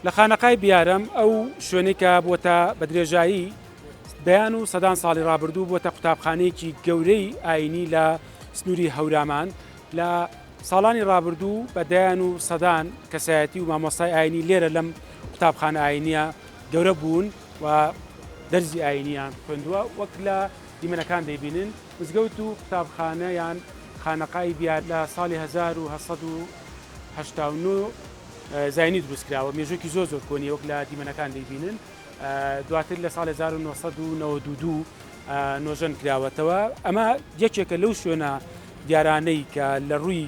لە خانەقای بیارەم ئەو شوێنەی کە بووەتە بە درێژایی دەیان و سەدان ساڵی ڕابردوو بووەتە قوتابخانەیەکی گەورەی ئایینی لە سنووری هەورامان لە ساڵانی ڕابردوو بە دەیان و سەدان کەسایەتی و مامۆستای ئاینی لێرە لەم قوتابخانە ئاینیە گەورە بوون و دەرزی ئاینیان خوێندووە وەک لە دیمەنەکان دەیبینن مزگەوت و قوتابخانە یان خانەقای بیار لە ساڵی 1889 زینی دروست کراوە مێژووکی زۆر زۆر کۆنی وەک لە دیمەنەکان دەیبینن دواتر لە ساڵی 1992 نۆژەن کراوەتەوە ئەمە یەکێکە لەو شوێنە دیارانەی کە لە ڕووی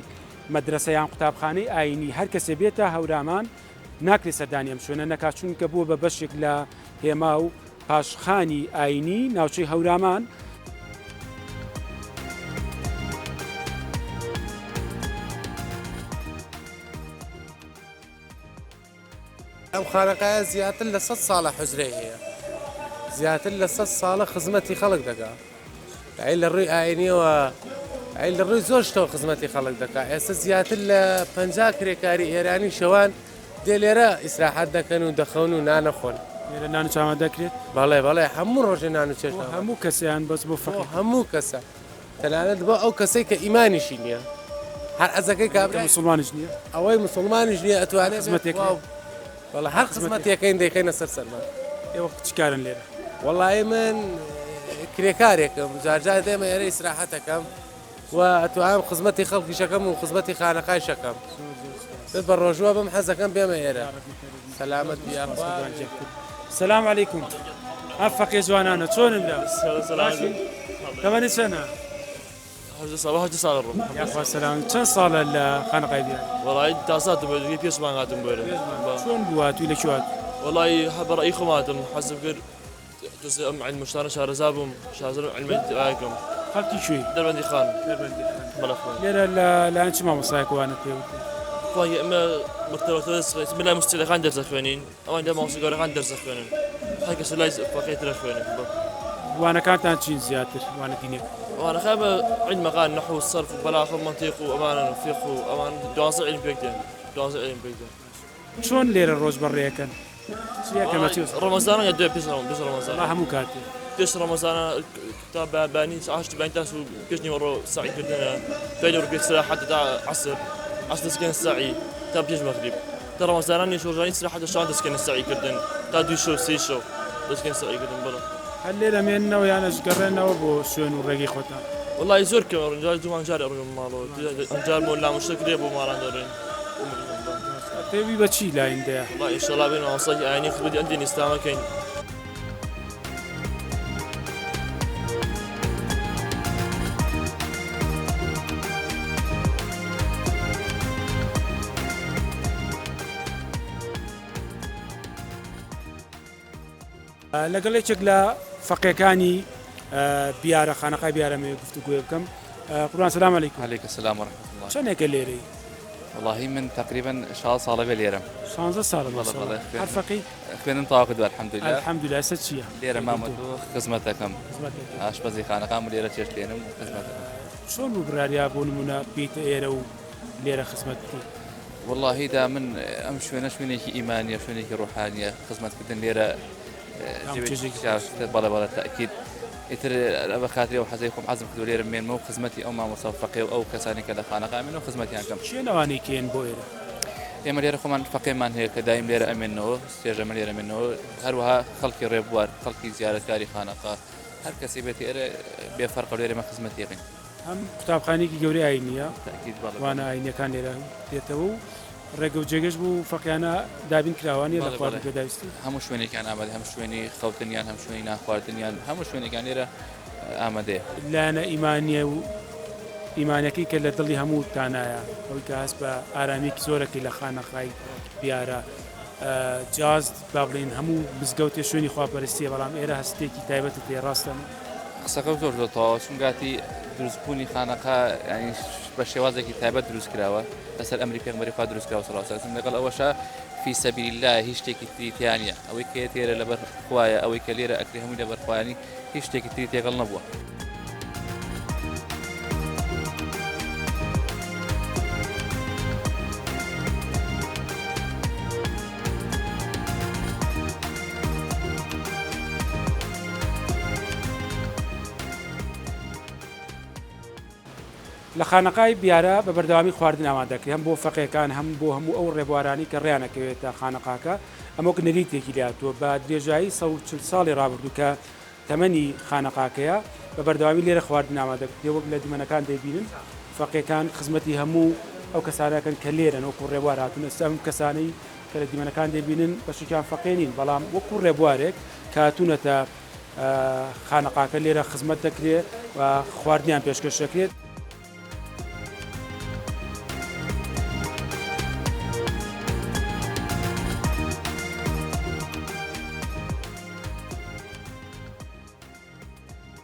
مەدرەسە یان قوتابخانەی ئایینی هەر کەسێ بێتە هەورامان ناکرێت سەردانی ئەم شوێنە نەکات چونکە بووە بە بەشێک لە هێما و پاشخانی ئایینی ناوچەی هەورامان. ئەم خانەقایە زیاتر لە سە ساڵە حوجرەی هەیە زیاتر لە سە ساڵە خزمەتی خەڵک دەکا ئەی لە ڕووی ئاینیەوە ئەی لە ڕووی زۆر شتەوە خزمەتی خەڵک دەکا ئێستا زیاتر لە پ کرێکاری ئێرانی شەوان دێ لێرە ئیسراحەت دەکەن و دەخەون و نانەخۆن لێرە نان و چاوان دەکرێت بەڵێ بەڵێ هەموو ڕۆژێ نان و چێشت هەموو کەسیان بەس بۆ فەقیر هەموو کەسە تەنانەت بۆ ئەو کەسەی کە ئیمانیشی نییە هەر ئەزەکەی کابرا مسلمانیش نییە ئەوەی مسلمانیش نییە ئەتوانێت خزمەتێک وەڵا هەر خزمەتێکەین دەیخەینە سەر سەرمان. ئێوە چ کارن لێرە؟ وەڵایی من کرێکارێکم جارجار دێمە ئێرە ئیسراحەتەکەم و ئەتوانم خزمەتی خەڵکیشەکەم و خزمەتی خانەقایشەکەم بە ڕۆژوە بم حەزەکەم بێمە ئێرە سەلامەت بی یاخوا. سلام علیکم ئەم فەقێ جوانانە چۆنن برا باشی تەمەنت چەنە هەژدە ساڵ هەژدە ساڵە ڕۆم یاخوا سەلام چەند ساڵە لە خانەقای بیاری وەڵی تازە هاتم بۆ پێش مانگ هاتم بۆ ئێرە چۆن بوو هاتووی لە کوێ هاتووی وەڵی هەر بە ڕەئی خۆم هاتم حەزم کرد تۆزێ ئەم عیلم و شتانە شارەزا بووم شارەزا لەم عیلمەی ئاکەم خەڵکی کوێی دەربەندی خان دەربەندی خان بەڵێ خۆم لێرە لە لایەن چ مامۆستایەک وانەت پێ وتن وەڵی ئێمە مەکتەبەکە من لای مستیلەکان دەرس ئەخوێنین ئەوان لە مامۆستا گەورەکان دەرس ئەخوێنن هەر کەسە لای فەقێ تر ئەخوێنن وانەکانتان چین زیاتر وانە دینێک وانەکان بە عیلمەکان نەحو و سەرف و بەلاغە و مەنتیق و ئەمانەن و فیقه و ئەوان 12 عیلم پێک دێن 12 عیلم پێک دێن چۆن لێرە ڕۆژ بەڕێەکەن ڕەمەزانە یا دوای پێش ڕەمەزان هەموو کاتێ پێش ڕەمەزانە تا بانی عاشتی بانی تاس و پێش نیوەڕۆ سەعی کردنە دوای نیوەڕۆ پێش سراحەت تا عەسر عەسر دەستکەن سەعی تا پێش مەغریب تا ڕەمەزانانی ڕۆژانی سراحەت شان دەستکەن سەعی کردن تا دوو شەو سێ شەو دەستکەن سەعی کردن بەڵێ هەر لێرە مێننەوە یان ئەشگەڕێنەوە بۆ شوێن و ڕێگەی خۆتان؟ وەڵی زۆر کەم ئەڕۆین جار دوو مانگ جارێ ئەڕۆین ماڵەوە ئەمجار بۆ لامشتە کرێ بۆ ماڵان دەڕۆین. پێوی بە چی لایندەیە؟ وەڵا ئینشەڵا بین مامۆستایەکی ئاینی خزمەتی ئەم دینی ئیسلامە کەین. لەگەڵ یەکێک لە فەقێکانی بیارە خانەقای بیارە مەوێ گفتوگۆیە بکەم قوربان سلام علیکم علیک السلام ورحمة الله چەندێکە لێرەی والله من تقریبا 16 ساڵە بێ لێرەم 16 ساڵە بەڵێ بەڵێ هەر فەقی خوێندن تەواو کردووە الحمدلله الحمدلله ئێستا چییە لێرە مامەت و خزمەتەکەم ئاشپەزی خانەقام و لێرە چێشت لێنم و خزمەتەکەم چۆن بوو بڕیاریا بۆ نمونە بێیتە ئێرە و لێرە خزمەت بکەیت وەڵاهی دا من ئەم شوێنە شوێنێکی ئیمانیە شوێنێکی ڕۆحانیە خزمەتکردن لێرە بەڵێ بەڵێ تاکید ئیتر بە خاتری ئەو حەزەی خۆم حەزم کردو لێرە مێنمە و خزمەتی ئەو مامۆستا و فەقێ و ئەو کەسانی کە لە خانەقا من و خزمەتیان کەم کێن ئەوانەی کێن بۆ ئێرە؟ ئێمە لێرە خۆمان فەقێمان هەیە کە دایم لێرە ئەمێنەوە سێژەمە لێرە مێنەوە هەروەها خەڵکی ڕێبوار خەڵکی زیارەتکاری خانەقا هەر کەسی بێت ئێرە بێ فەرقە لێرە مە خزمەتی ئەکەین. هەم قوتابخانەیەکی گەورەی ئاینییە، وانە ئاینییەکان لێرە دێتەوە و ڕێگە و جێگەش بۆ فەقیانە دابین کراوە نیە لە خواردن پێداویستی؟ هەموو شوێنێکیان ئامادە هەم شوێنی خەوتنیان هەم شوێنی نان خواردنیان هەموو شوێنێکیان لێرە ئامادەیە. لایەنە ئیمانیە و ئیمانەکەی کە لە دڵی هەموو تانایە ئەوەی کە هەست بە ئارامیەکی زۆرەکەی لە خانەقای بیارە جیاواز با بڵێین هەموو مزگەوتێ شوێنی خواپەرستیە بەڵام ئێرە هەستێکی تایبەتت هەیە ڕاستە؟ قسەکە زۆر زۆر تەواوە چون گاتی دروستبوونی خانەقا یانی بە شێوازێکی تایبەت دروست کراوە لەسەر ئەمری پێغمبەری خوا دروست کراوە صلی الله علیه و سلم لەگەڵ ئەوەشا فی سەبیل الله هیچ شتێکی تری تیا نییە ئەوەی کە تێرە لەبەر خوایە ئەوەی کە لێرە ئەکرێ هەمووی لەبەر خوایانی هیچ شتێکی تری تێکەڵ نەبووە. لە خانەقای بیارە بە بەردەوامی خواردن ئامادە دەکرێت هەم بۆ فەقێکان هەم بۆ هەموو ئەو ڕێبوارانەی کە ڕێیان ئەکەوێتە خانەقاکە، ئەمە وەک نەریتێکی لێهاتووە بە درێژایی 140 ساڵی ڕابردوو کە تەمەنی خانەقاکەیە بە بەردەوامی لێرە خواردن ئامادە دەکرێت وەک لە دیمەنەکان دەیبینن فەقێکان خزمەتی هەموو ئەو کەسانە ئەکەن کە لێرەن وەکو ڕێبوار هاتوون ئێستا ئەم کەسانەی کە لە دیمەنەکان دەیبینن بەشێکیان فەقێ نین بەڵام وەکو ڕێبوارێک کە هاتوونەتە خانەقاکە لێرە خزمەت دەکرێت و خواردنیان پێشکەش دەکرێت.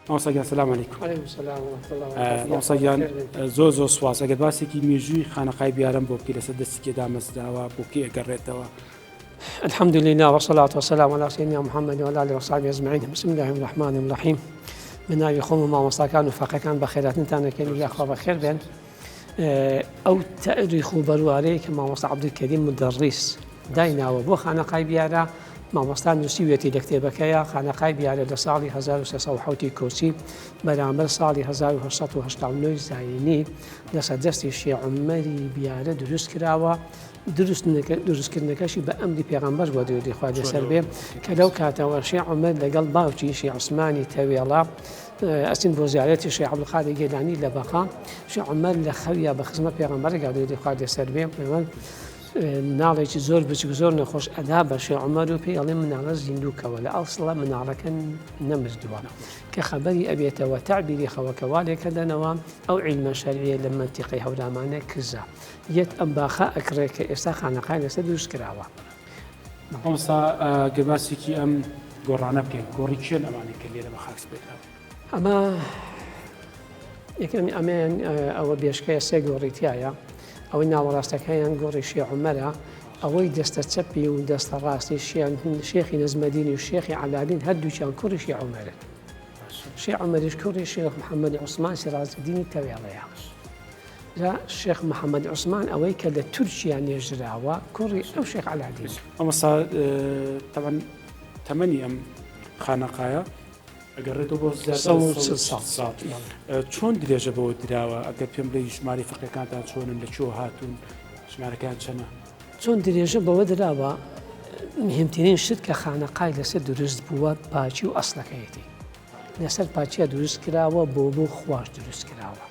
مامۆستا گیان سلام علیکم. علیکم سلام و رحمة الله و برکاته. مامۆستا گیان زۆر زۆر سوپاس ئەگەر باسێکی مێژووی خانەقای بیارەم بۆ بکەی لەسەر دەستی کێ دامەزراوە بۆ کێ ئەگەڕێتەوە؟ الحمد لله والصلاة والسلام على سيدنا محمد وعلى آله وصحبه اجمعين بسم الله الرحمن الرحیم بە ناوی خۆم و مامۆستاکان و فەقەکان بەخێراتنتان دەکەین و یاخوا بەخێر بێن ئەو تەریخ و بەروارەیە کە مامۆستا عەبدولکەریم مدەڕیس دایناوە بۆ خانەقای بیارە مامۆستا نووسیویەتی لە کتێبەکەیە خانەقای بیارە لە ساڵی 1307 کۆچی بەرامبەر ساڵی 1889 زایینی لەسەر دەستی شێخ عومەری بیارە دروست کراوە دروستکردنەکەشی بە ئەمری پێغەمبەر بووە درودی خوای لەسەر بێ کە لەو کاتەوە شێخ عومەر لەگەڵ باوکی شێخ عوسمانی تەوێڵە ئەچن بۆ زیارەتی شێخ عەبدولقادر گێلانی لە بەغا شێخ عومەر لە خەویا بە خزمەت پێغەمبەر گا درودی خوای لەسەر بێ پێغەمبەر مناڵێکی زۆر بچوک زۆر نەخۆش ئەدا بە شێخ عومەر و پێی ئەڵێ مناڵە زیندوو کەوە لە ئەسڵە مناڵەکە نەمردووە کە خەبەری ئەبێتەوە تەعبیری خەوەکە وا لێکەدەنەوە ئەو عیلمە شەرعیە لە مەنتیقەی هەورامانە کزە یەت ئەم باخە ئەکڕێ کە ئێستا خانەقای لەسەر دروست کراوە. مامۆستا گەر باسێکی ئەم گۆڕانە بکەین گۆڕی کێن ئەمانەی کە لێرە بە خاک سپێردراون؟ ئەمە یەکەم ئەمەیان ئەوە بێشکەیە سێ گۆڕی تایە ئەوەی ناوەڕاستەکەیان گۆڕی شێخ عومەرە ئەوەی دەستە چەپی و دەستە ڕاستی شیان شێخی نەجمەدینی و شێخی عەلادین هەردووکیان کوڕی شێخ عومەرن شێخ عومەریش کوڕی شێخ محەممەد عوسمان سیڕازدینی تەوێڵەیە جا شێخ محەمەد عوسمان ئەوەی کە لە تورکیا نێژراوە کوڕی ئەو شێخ عەلادینە. مامۆستا تەبعەن تەمەنی ئەم خانەقایە ئەگەڕێتەوە بۆ زیاتر لە 140 ساڵ چۆن درێژە بەوە دراوە ئەگەر پێم بڵێی ژمارەی فەقێکانتان چۆنن لە کوێوە هاتوون ژمارەکەیان چەنە؟ چۆن درێژە بەوە دراوە مهمترین شت کە خانەقای لەسەر دروست بووە پاکی و ئەسڵەکەیەتی. لەسەر پاکیە دروست کراوە بۆ بۆ خواش دروست کراوە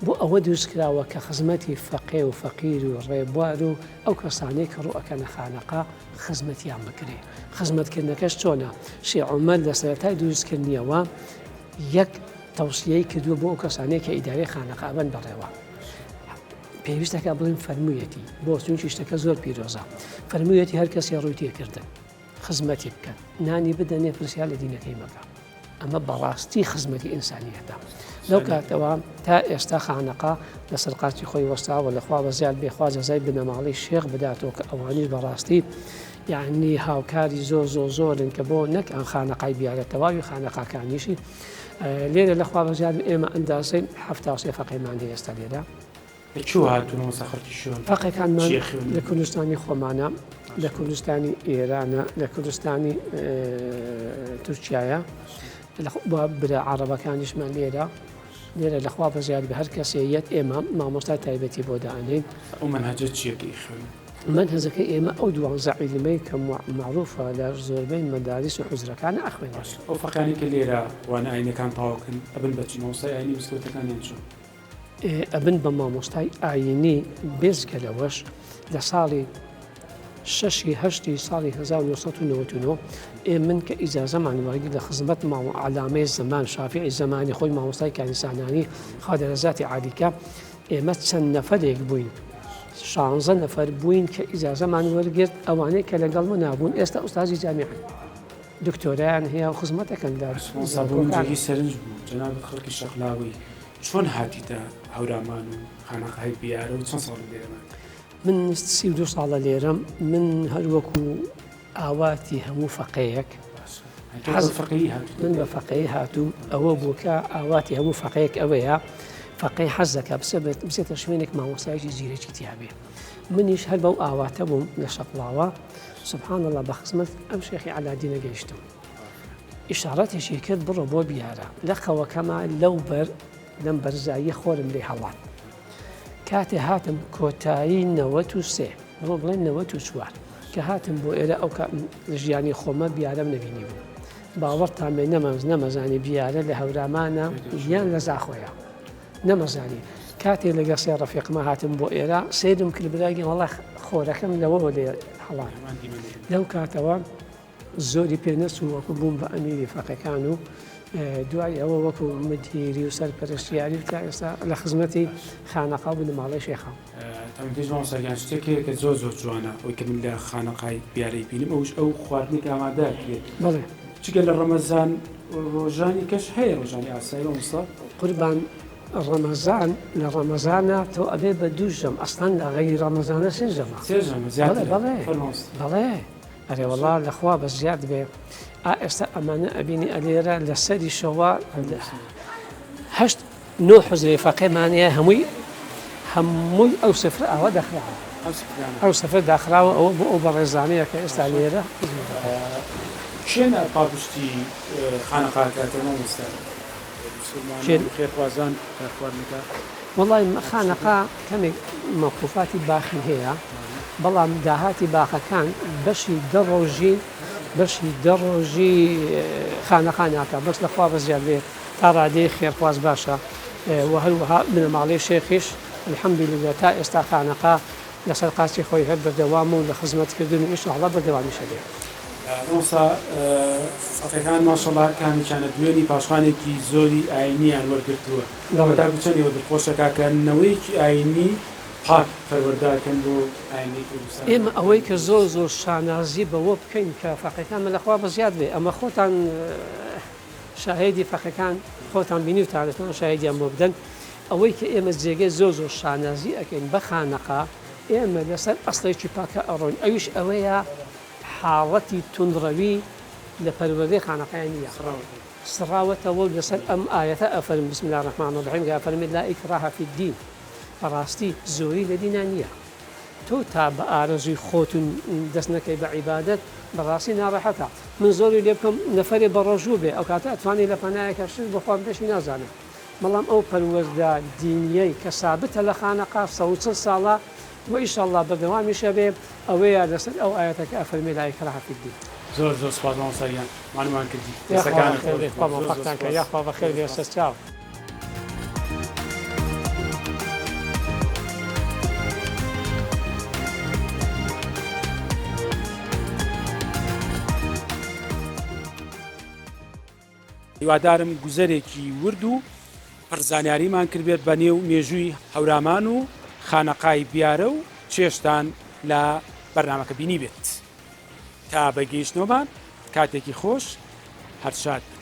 بۆ ئەوە دروست کراوە کە خزمەتی فەقێ و فەقیر و ڕێبوار و ئەو کەسانەی کە ڕوو ئەکەنە خانەقا خزمەتیان بکرێ خزمەتکردنەکەش چۆنە شێ عومەر لە سەرەتای دروستکردنیەوە یەک تەوسیەی کردووە بۆ ئەو کەسانەی کە ئیدارەی خانەقا ئەبەن بەڕێوە پێویستەکە بڵێن فەرموویەتی بۆ چونکی شتەکە زۆر پیرۆزە فەرموویەتی هەر کەسێ ڕووی تێکردن خزمەتی بکەن نانی بدەنێ پرسیار لە دینەکەی مەکە ئەمە بەڕاستی خزمەتی ئینسانیەتە لەو کاتەوە تا ئێستا خانەقا لەسەر قاچی خۆی وەستاوە لەخوا بەزیاد بێخوا جەزای بنەماڵەی شێخ بداتەوە کە ئەوانیش بەڕاستی یعنی هاوکاری زۆر زۆر زۆرن کە بۆ نەک ئەم خانەقای بیارە تەواوی خانەقاکانیشی لێرە لەخوا بەزیاد ئێمە ئەندازەی 73 فەقێمان هەیە ئێستا لێرە لە کوێوە هاتوون مامۆستا خەڵکی شوێن فەقێکانمان لە کوردستانی خۆمانە لە کوردستانی ئێرانە لە کوردستانی تورکایە برا عربەکانیشمان لێرە لێرە لەخوا بەزیاد بە هەر کەسێ یەت ئێمە مامۆستا تایبەتی بۆ دانین ئەو مەنهەجە چییە کە ئیخوێنن؟ مەنهەجەکەی ئێمە ئەو دوانزە عیلمەی کە مەعروفە لە زۆربەی مەداریس و حوجرەکانە ئەخوێنرێت. ئەو فەقێیانەی کە لێرە وانە ئاینیەکان تەواو کەن ئەبن بە چی؟ مامۆستای ئاینی مزگەوتەکانیان چۆن؟ ئەبن بە مامۆستای ئایینی، بێجگە لەوەش لە ساڵی شەشی هەشتی ساڵی 1999 ئێ من کە ئیجازەمان وەرگرت لە خزمەت مامۆ عەلامەی زەمان شافیعی زەمانی خۆی مامۆستای کانیسانانی خوا دەرەجاتی عالی کا ئێمە چەند نەفەرێک بووین شانزە نەفەر بووین کە ئیجازەمان وەرگرت ئەوانەی کە لەگەڵ منا بوون ئێستا ئوستازی جامیعن دکتۆرایان هەیە و خزمەتەکەن لە مامۆستا بۆ من جێگەی سەرنج بوو جەنابت خەڵکی شەقلاوەی چۆن هاتیتە هەورامان و خانەقای بیارە و چەند ساڵە لێرە ماویت؟ من 32 ساڵە لێرەم، من هەر وەکو ئاواتی هەموو فەقێیەک من بە فەقێی هاتووم ئەوە بوو کە ئاواتی هەموو فەقێیەک ئەوەیە فەقێی حەز دەکا بچێتە شوێنێک مامۆستایەکی زیرەکی تیابێ منیش هەر بەو ئاواتە بووم لە شەقڵاوە سبحان الله بە خزمەت ئەم شێخی عەلادینە گەیشتم ئیشاڕەتێکی کرد بڕۆ بۆ بیارە لە خەوەکەما لەو بەر لەم بەرزاییە خۆرم لێ هەڵات. کاتێ هاتم کۆتایی 93 بڵۆ بڵێن 94 کە هاتم بۆ ئێرە ئەو لە ژیانی خۆمە بیارەم نەبینی بوو باوەڕتان بێ نەمەز نەمەزانی بیارە لە هەورامانە یان لە زاخۆیە نەمەزانی کاتێ لەگەڵ سێ ڕەفیقمە هاتم بۆ ئێرە سەیرم کرد براگیان وەڵا خۆرەکەم لەوەوە لێ هەڵات لەو کاتەوە زۆری پێ نەچوو وەکو بووم بە ئەمیری فەقێکان و دوای ئەوە وەکو مدیری و سەرپەرشتیاری و تا ئێستا لە خزمەتی خانەقا و بنەماڵەی شێخام. تەمەنتێژ مامۆستا گیان شتێک هەیە کە زۆر زۆر جوانە ئەوەی کە من لە خانەقای بیارەی بینم ئەوش ئەو خواردنێک ئامادە کرێت بەڵێ جگە لە ڕەمەزان ڕۆژانی کەش هەیە ڕۆژانی ئاسایی مامۆستا؟ قوربان ڕەمەزان لە ڕەمەزانا تۆ ئەبێ بە دوو ژەم ئەسڵەن لە غەیری ڕەمەزانە سێ ژەمە سێ ژەمە زیاترە بەڵێ بەڵێ ئەرێ وەڵا لە خوا بە زیاد بێ ئا ئێستا ئەمانە ئەبینی ئەلێرە لە سەریشەوە هەشت نۆ حوجرەی فەقێمان هەیە هەمووی هەمووی ئەو سفرە ئاوا داخراوە ئەو سفرە داخراوە ئەوە بۆ ئەو بەڕێزانەیە کە ئێستا لێرە کێن پاڵپشتی خانەقاکە مامۆستا مسلمانان و خێرخوازان خواردنەکە؟ وەڵای خانەقا کەمێک مەوقوفاتی باخی هەیە بەڵام داهاتی باخەکان بەشی دە ڕۆژی بەشی دە ڕۆژی خانەقا ناکا بەس لەخوا بەزیاد بێ تا ڕادەیەک خێرخواز باشە و هەروەها بنەماڵەی شێخیش الحمدللە تا ئێستا خانەقا لەسەر قاچی خۆی هەر بەردەوامە و لە خزمەت کردن و ان شاء اللە بەردەوامیش ئەبێ. مامۆستا فەقێکان ماشەڵا کامێکیانە دوێنی پاشخانێکی زۆری ئاینیان وەرگرتووە بەڵێ. تاکو چەند ئێوە دڵخۆشە کاکە نەوەیەکی ئاینی پاک پەروەردە ئەکەن بۆ ئایندەی کوردستان؟ ئێمە ئەوەی کە زۆر زۆر شانازی بەوە بکەین کە فەقێکانمان لە خوا بەزیاد بێ ئەمە خۆتان شاهێدی فەقێکان خۆتان بینیوتانە چۆن شاهێدیان بۆ بدەن ئەوەی کە ئێمە جێگەی زۆر زۆر شانازی ئەکەین بە خانەقا ئێمە لەسەر ئەسڵێکی پاکە ئەڕۆین ئەویش ئەوەیە حاڵەتی توندڕەوی لە پەروەردەی خانەقای نییە سڕاوەتەوە و لەسەر ئەم ئایەتە ئەفەرم بسم الله الرحمن الرحیم کە ئەفەرمێت لا ئیکراه فی الدین بەڕاستی زۆری لە دینا نییە تۆ تا بە ئارەزووی خۆت و دەست نەکەی بە عیبادەت بەڕاستی ناڕەحەتە من زۆری لێ بکەم نەفەرێ بەڕۆژوو بێ ئەوکاتە ئەتوانێ لە پەنایەکا شت بخوام پێشی نازانم بەڵام ئەو پەروەردە دینیەی کە سابتە لە خانەقا 140 ساڵە و ئیشەڵڵا بەردەوامیش ئەبێ ئەوەیە لەسەر ئەو ئایەتە کە ئەفەرمێ لا اکراه فی الدین. زۆر زۆر سوپاس مامۆستا گیان مانومان کردی یاخوا دەستەکانت بەخێر خۆش بێ خوا زۆر زۆر مۆفەقتان کە سوپاس یاخوا بەخێر زۆر بێ سوپاس. سەرچاو. هیوادارم گوزەرێکی ورد و پڕ زانیاریمان کردبێت بە نێو مێژووی هەورامان و خانەقای بیارە و چێژتان لە بەرنامەکە بینیبێت. تا بە گەیشتنەوەمان کاتێکی خۆش هەر شاد بن.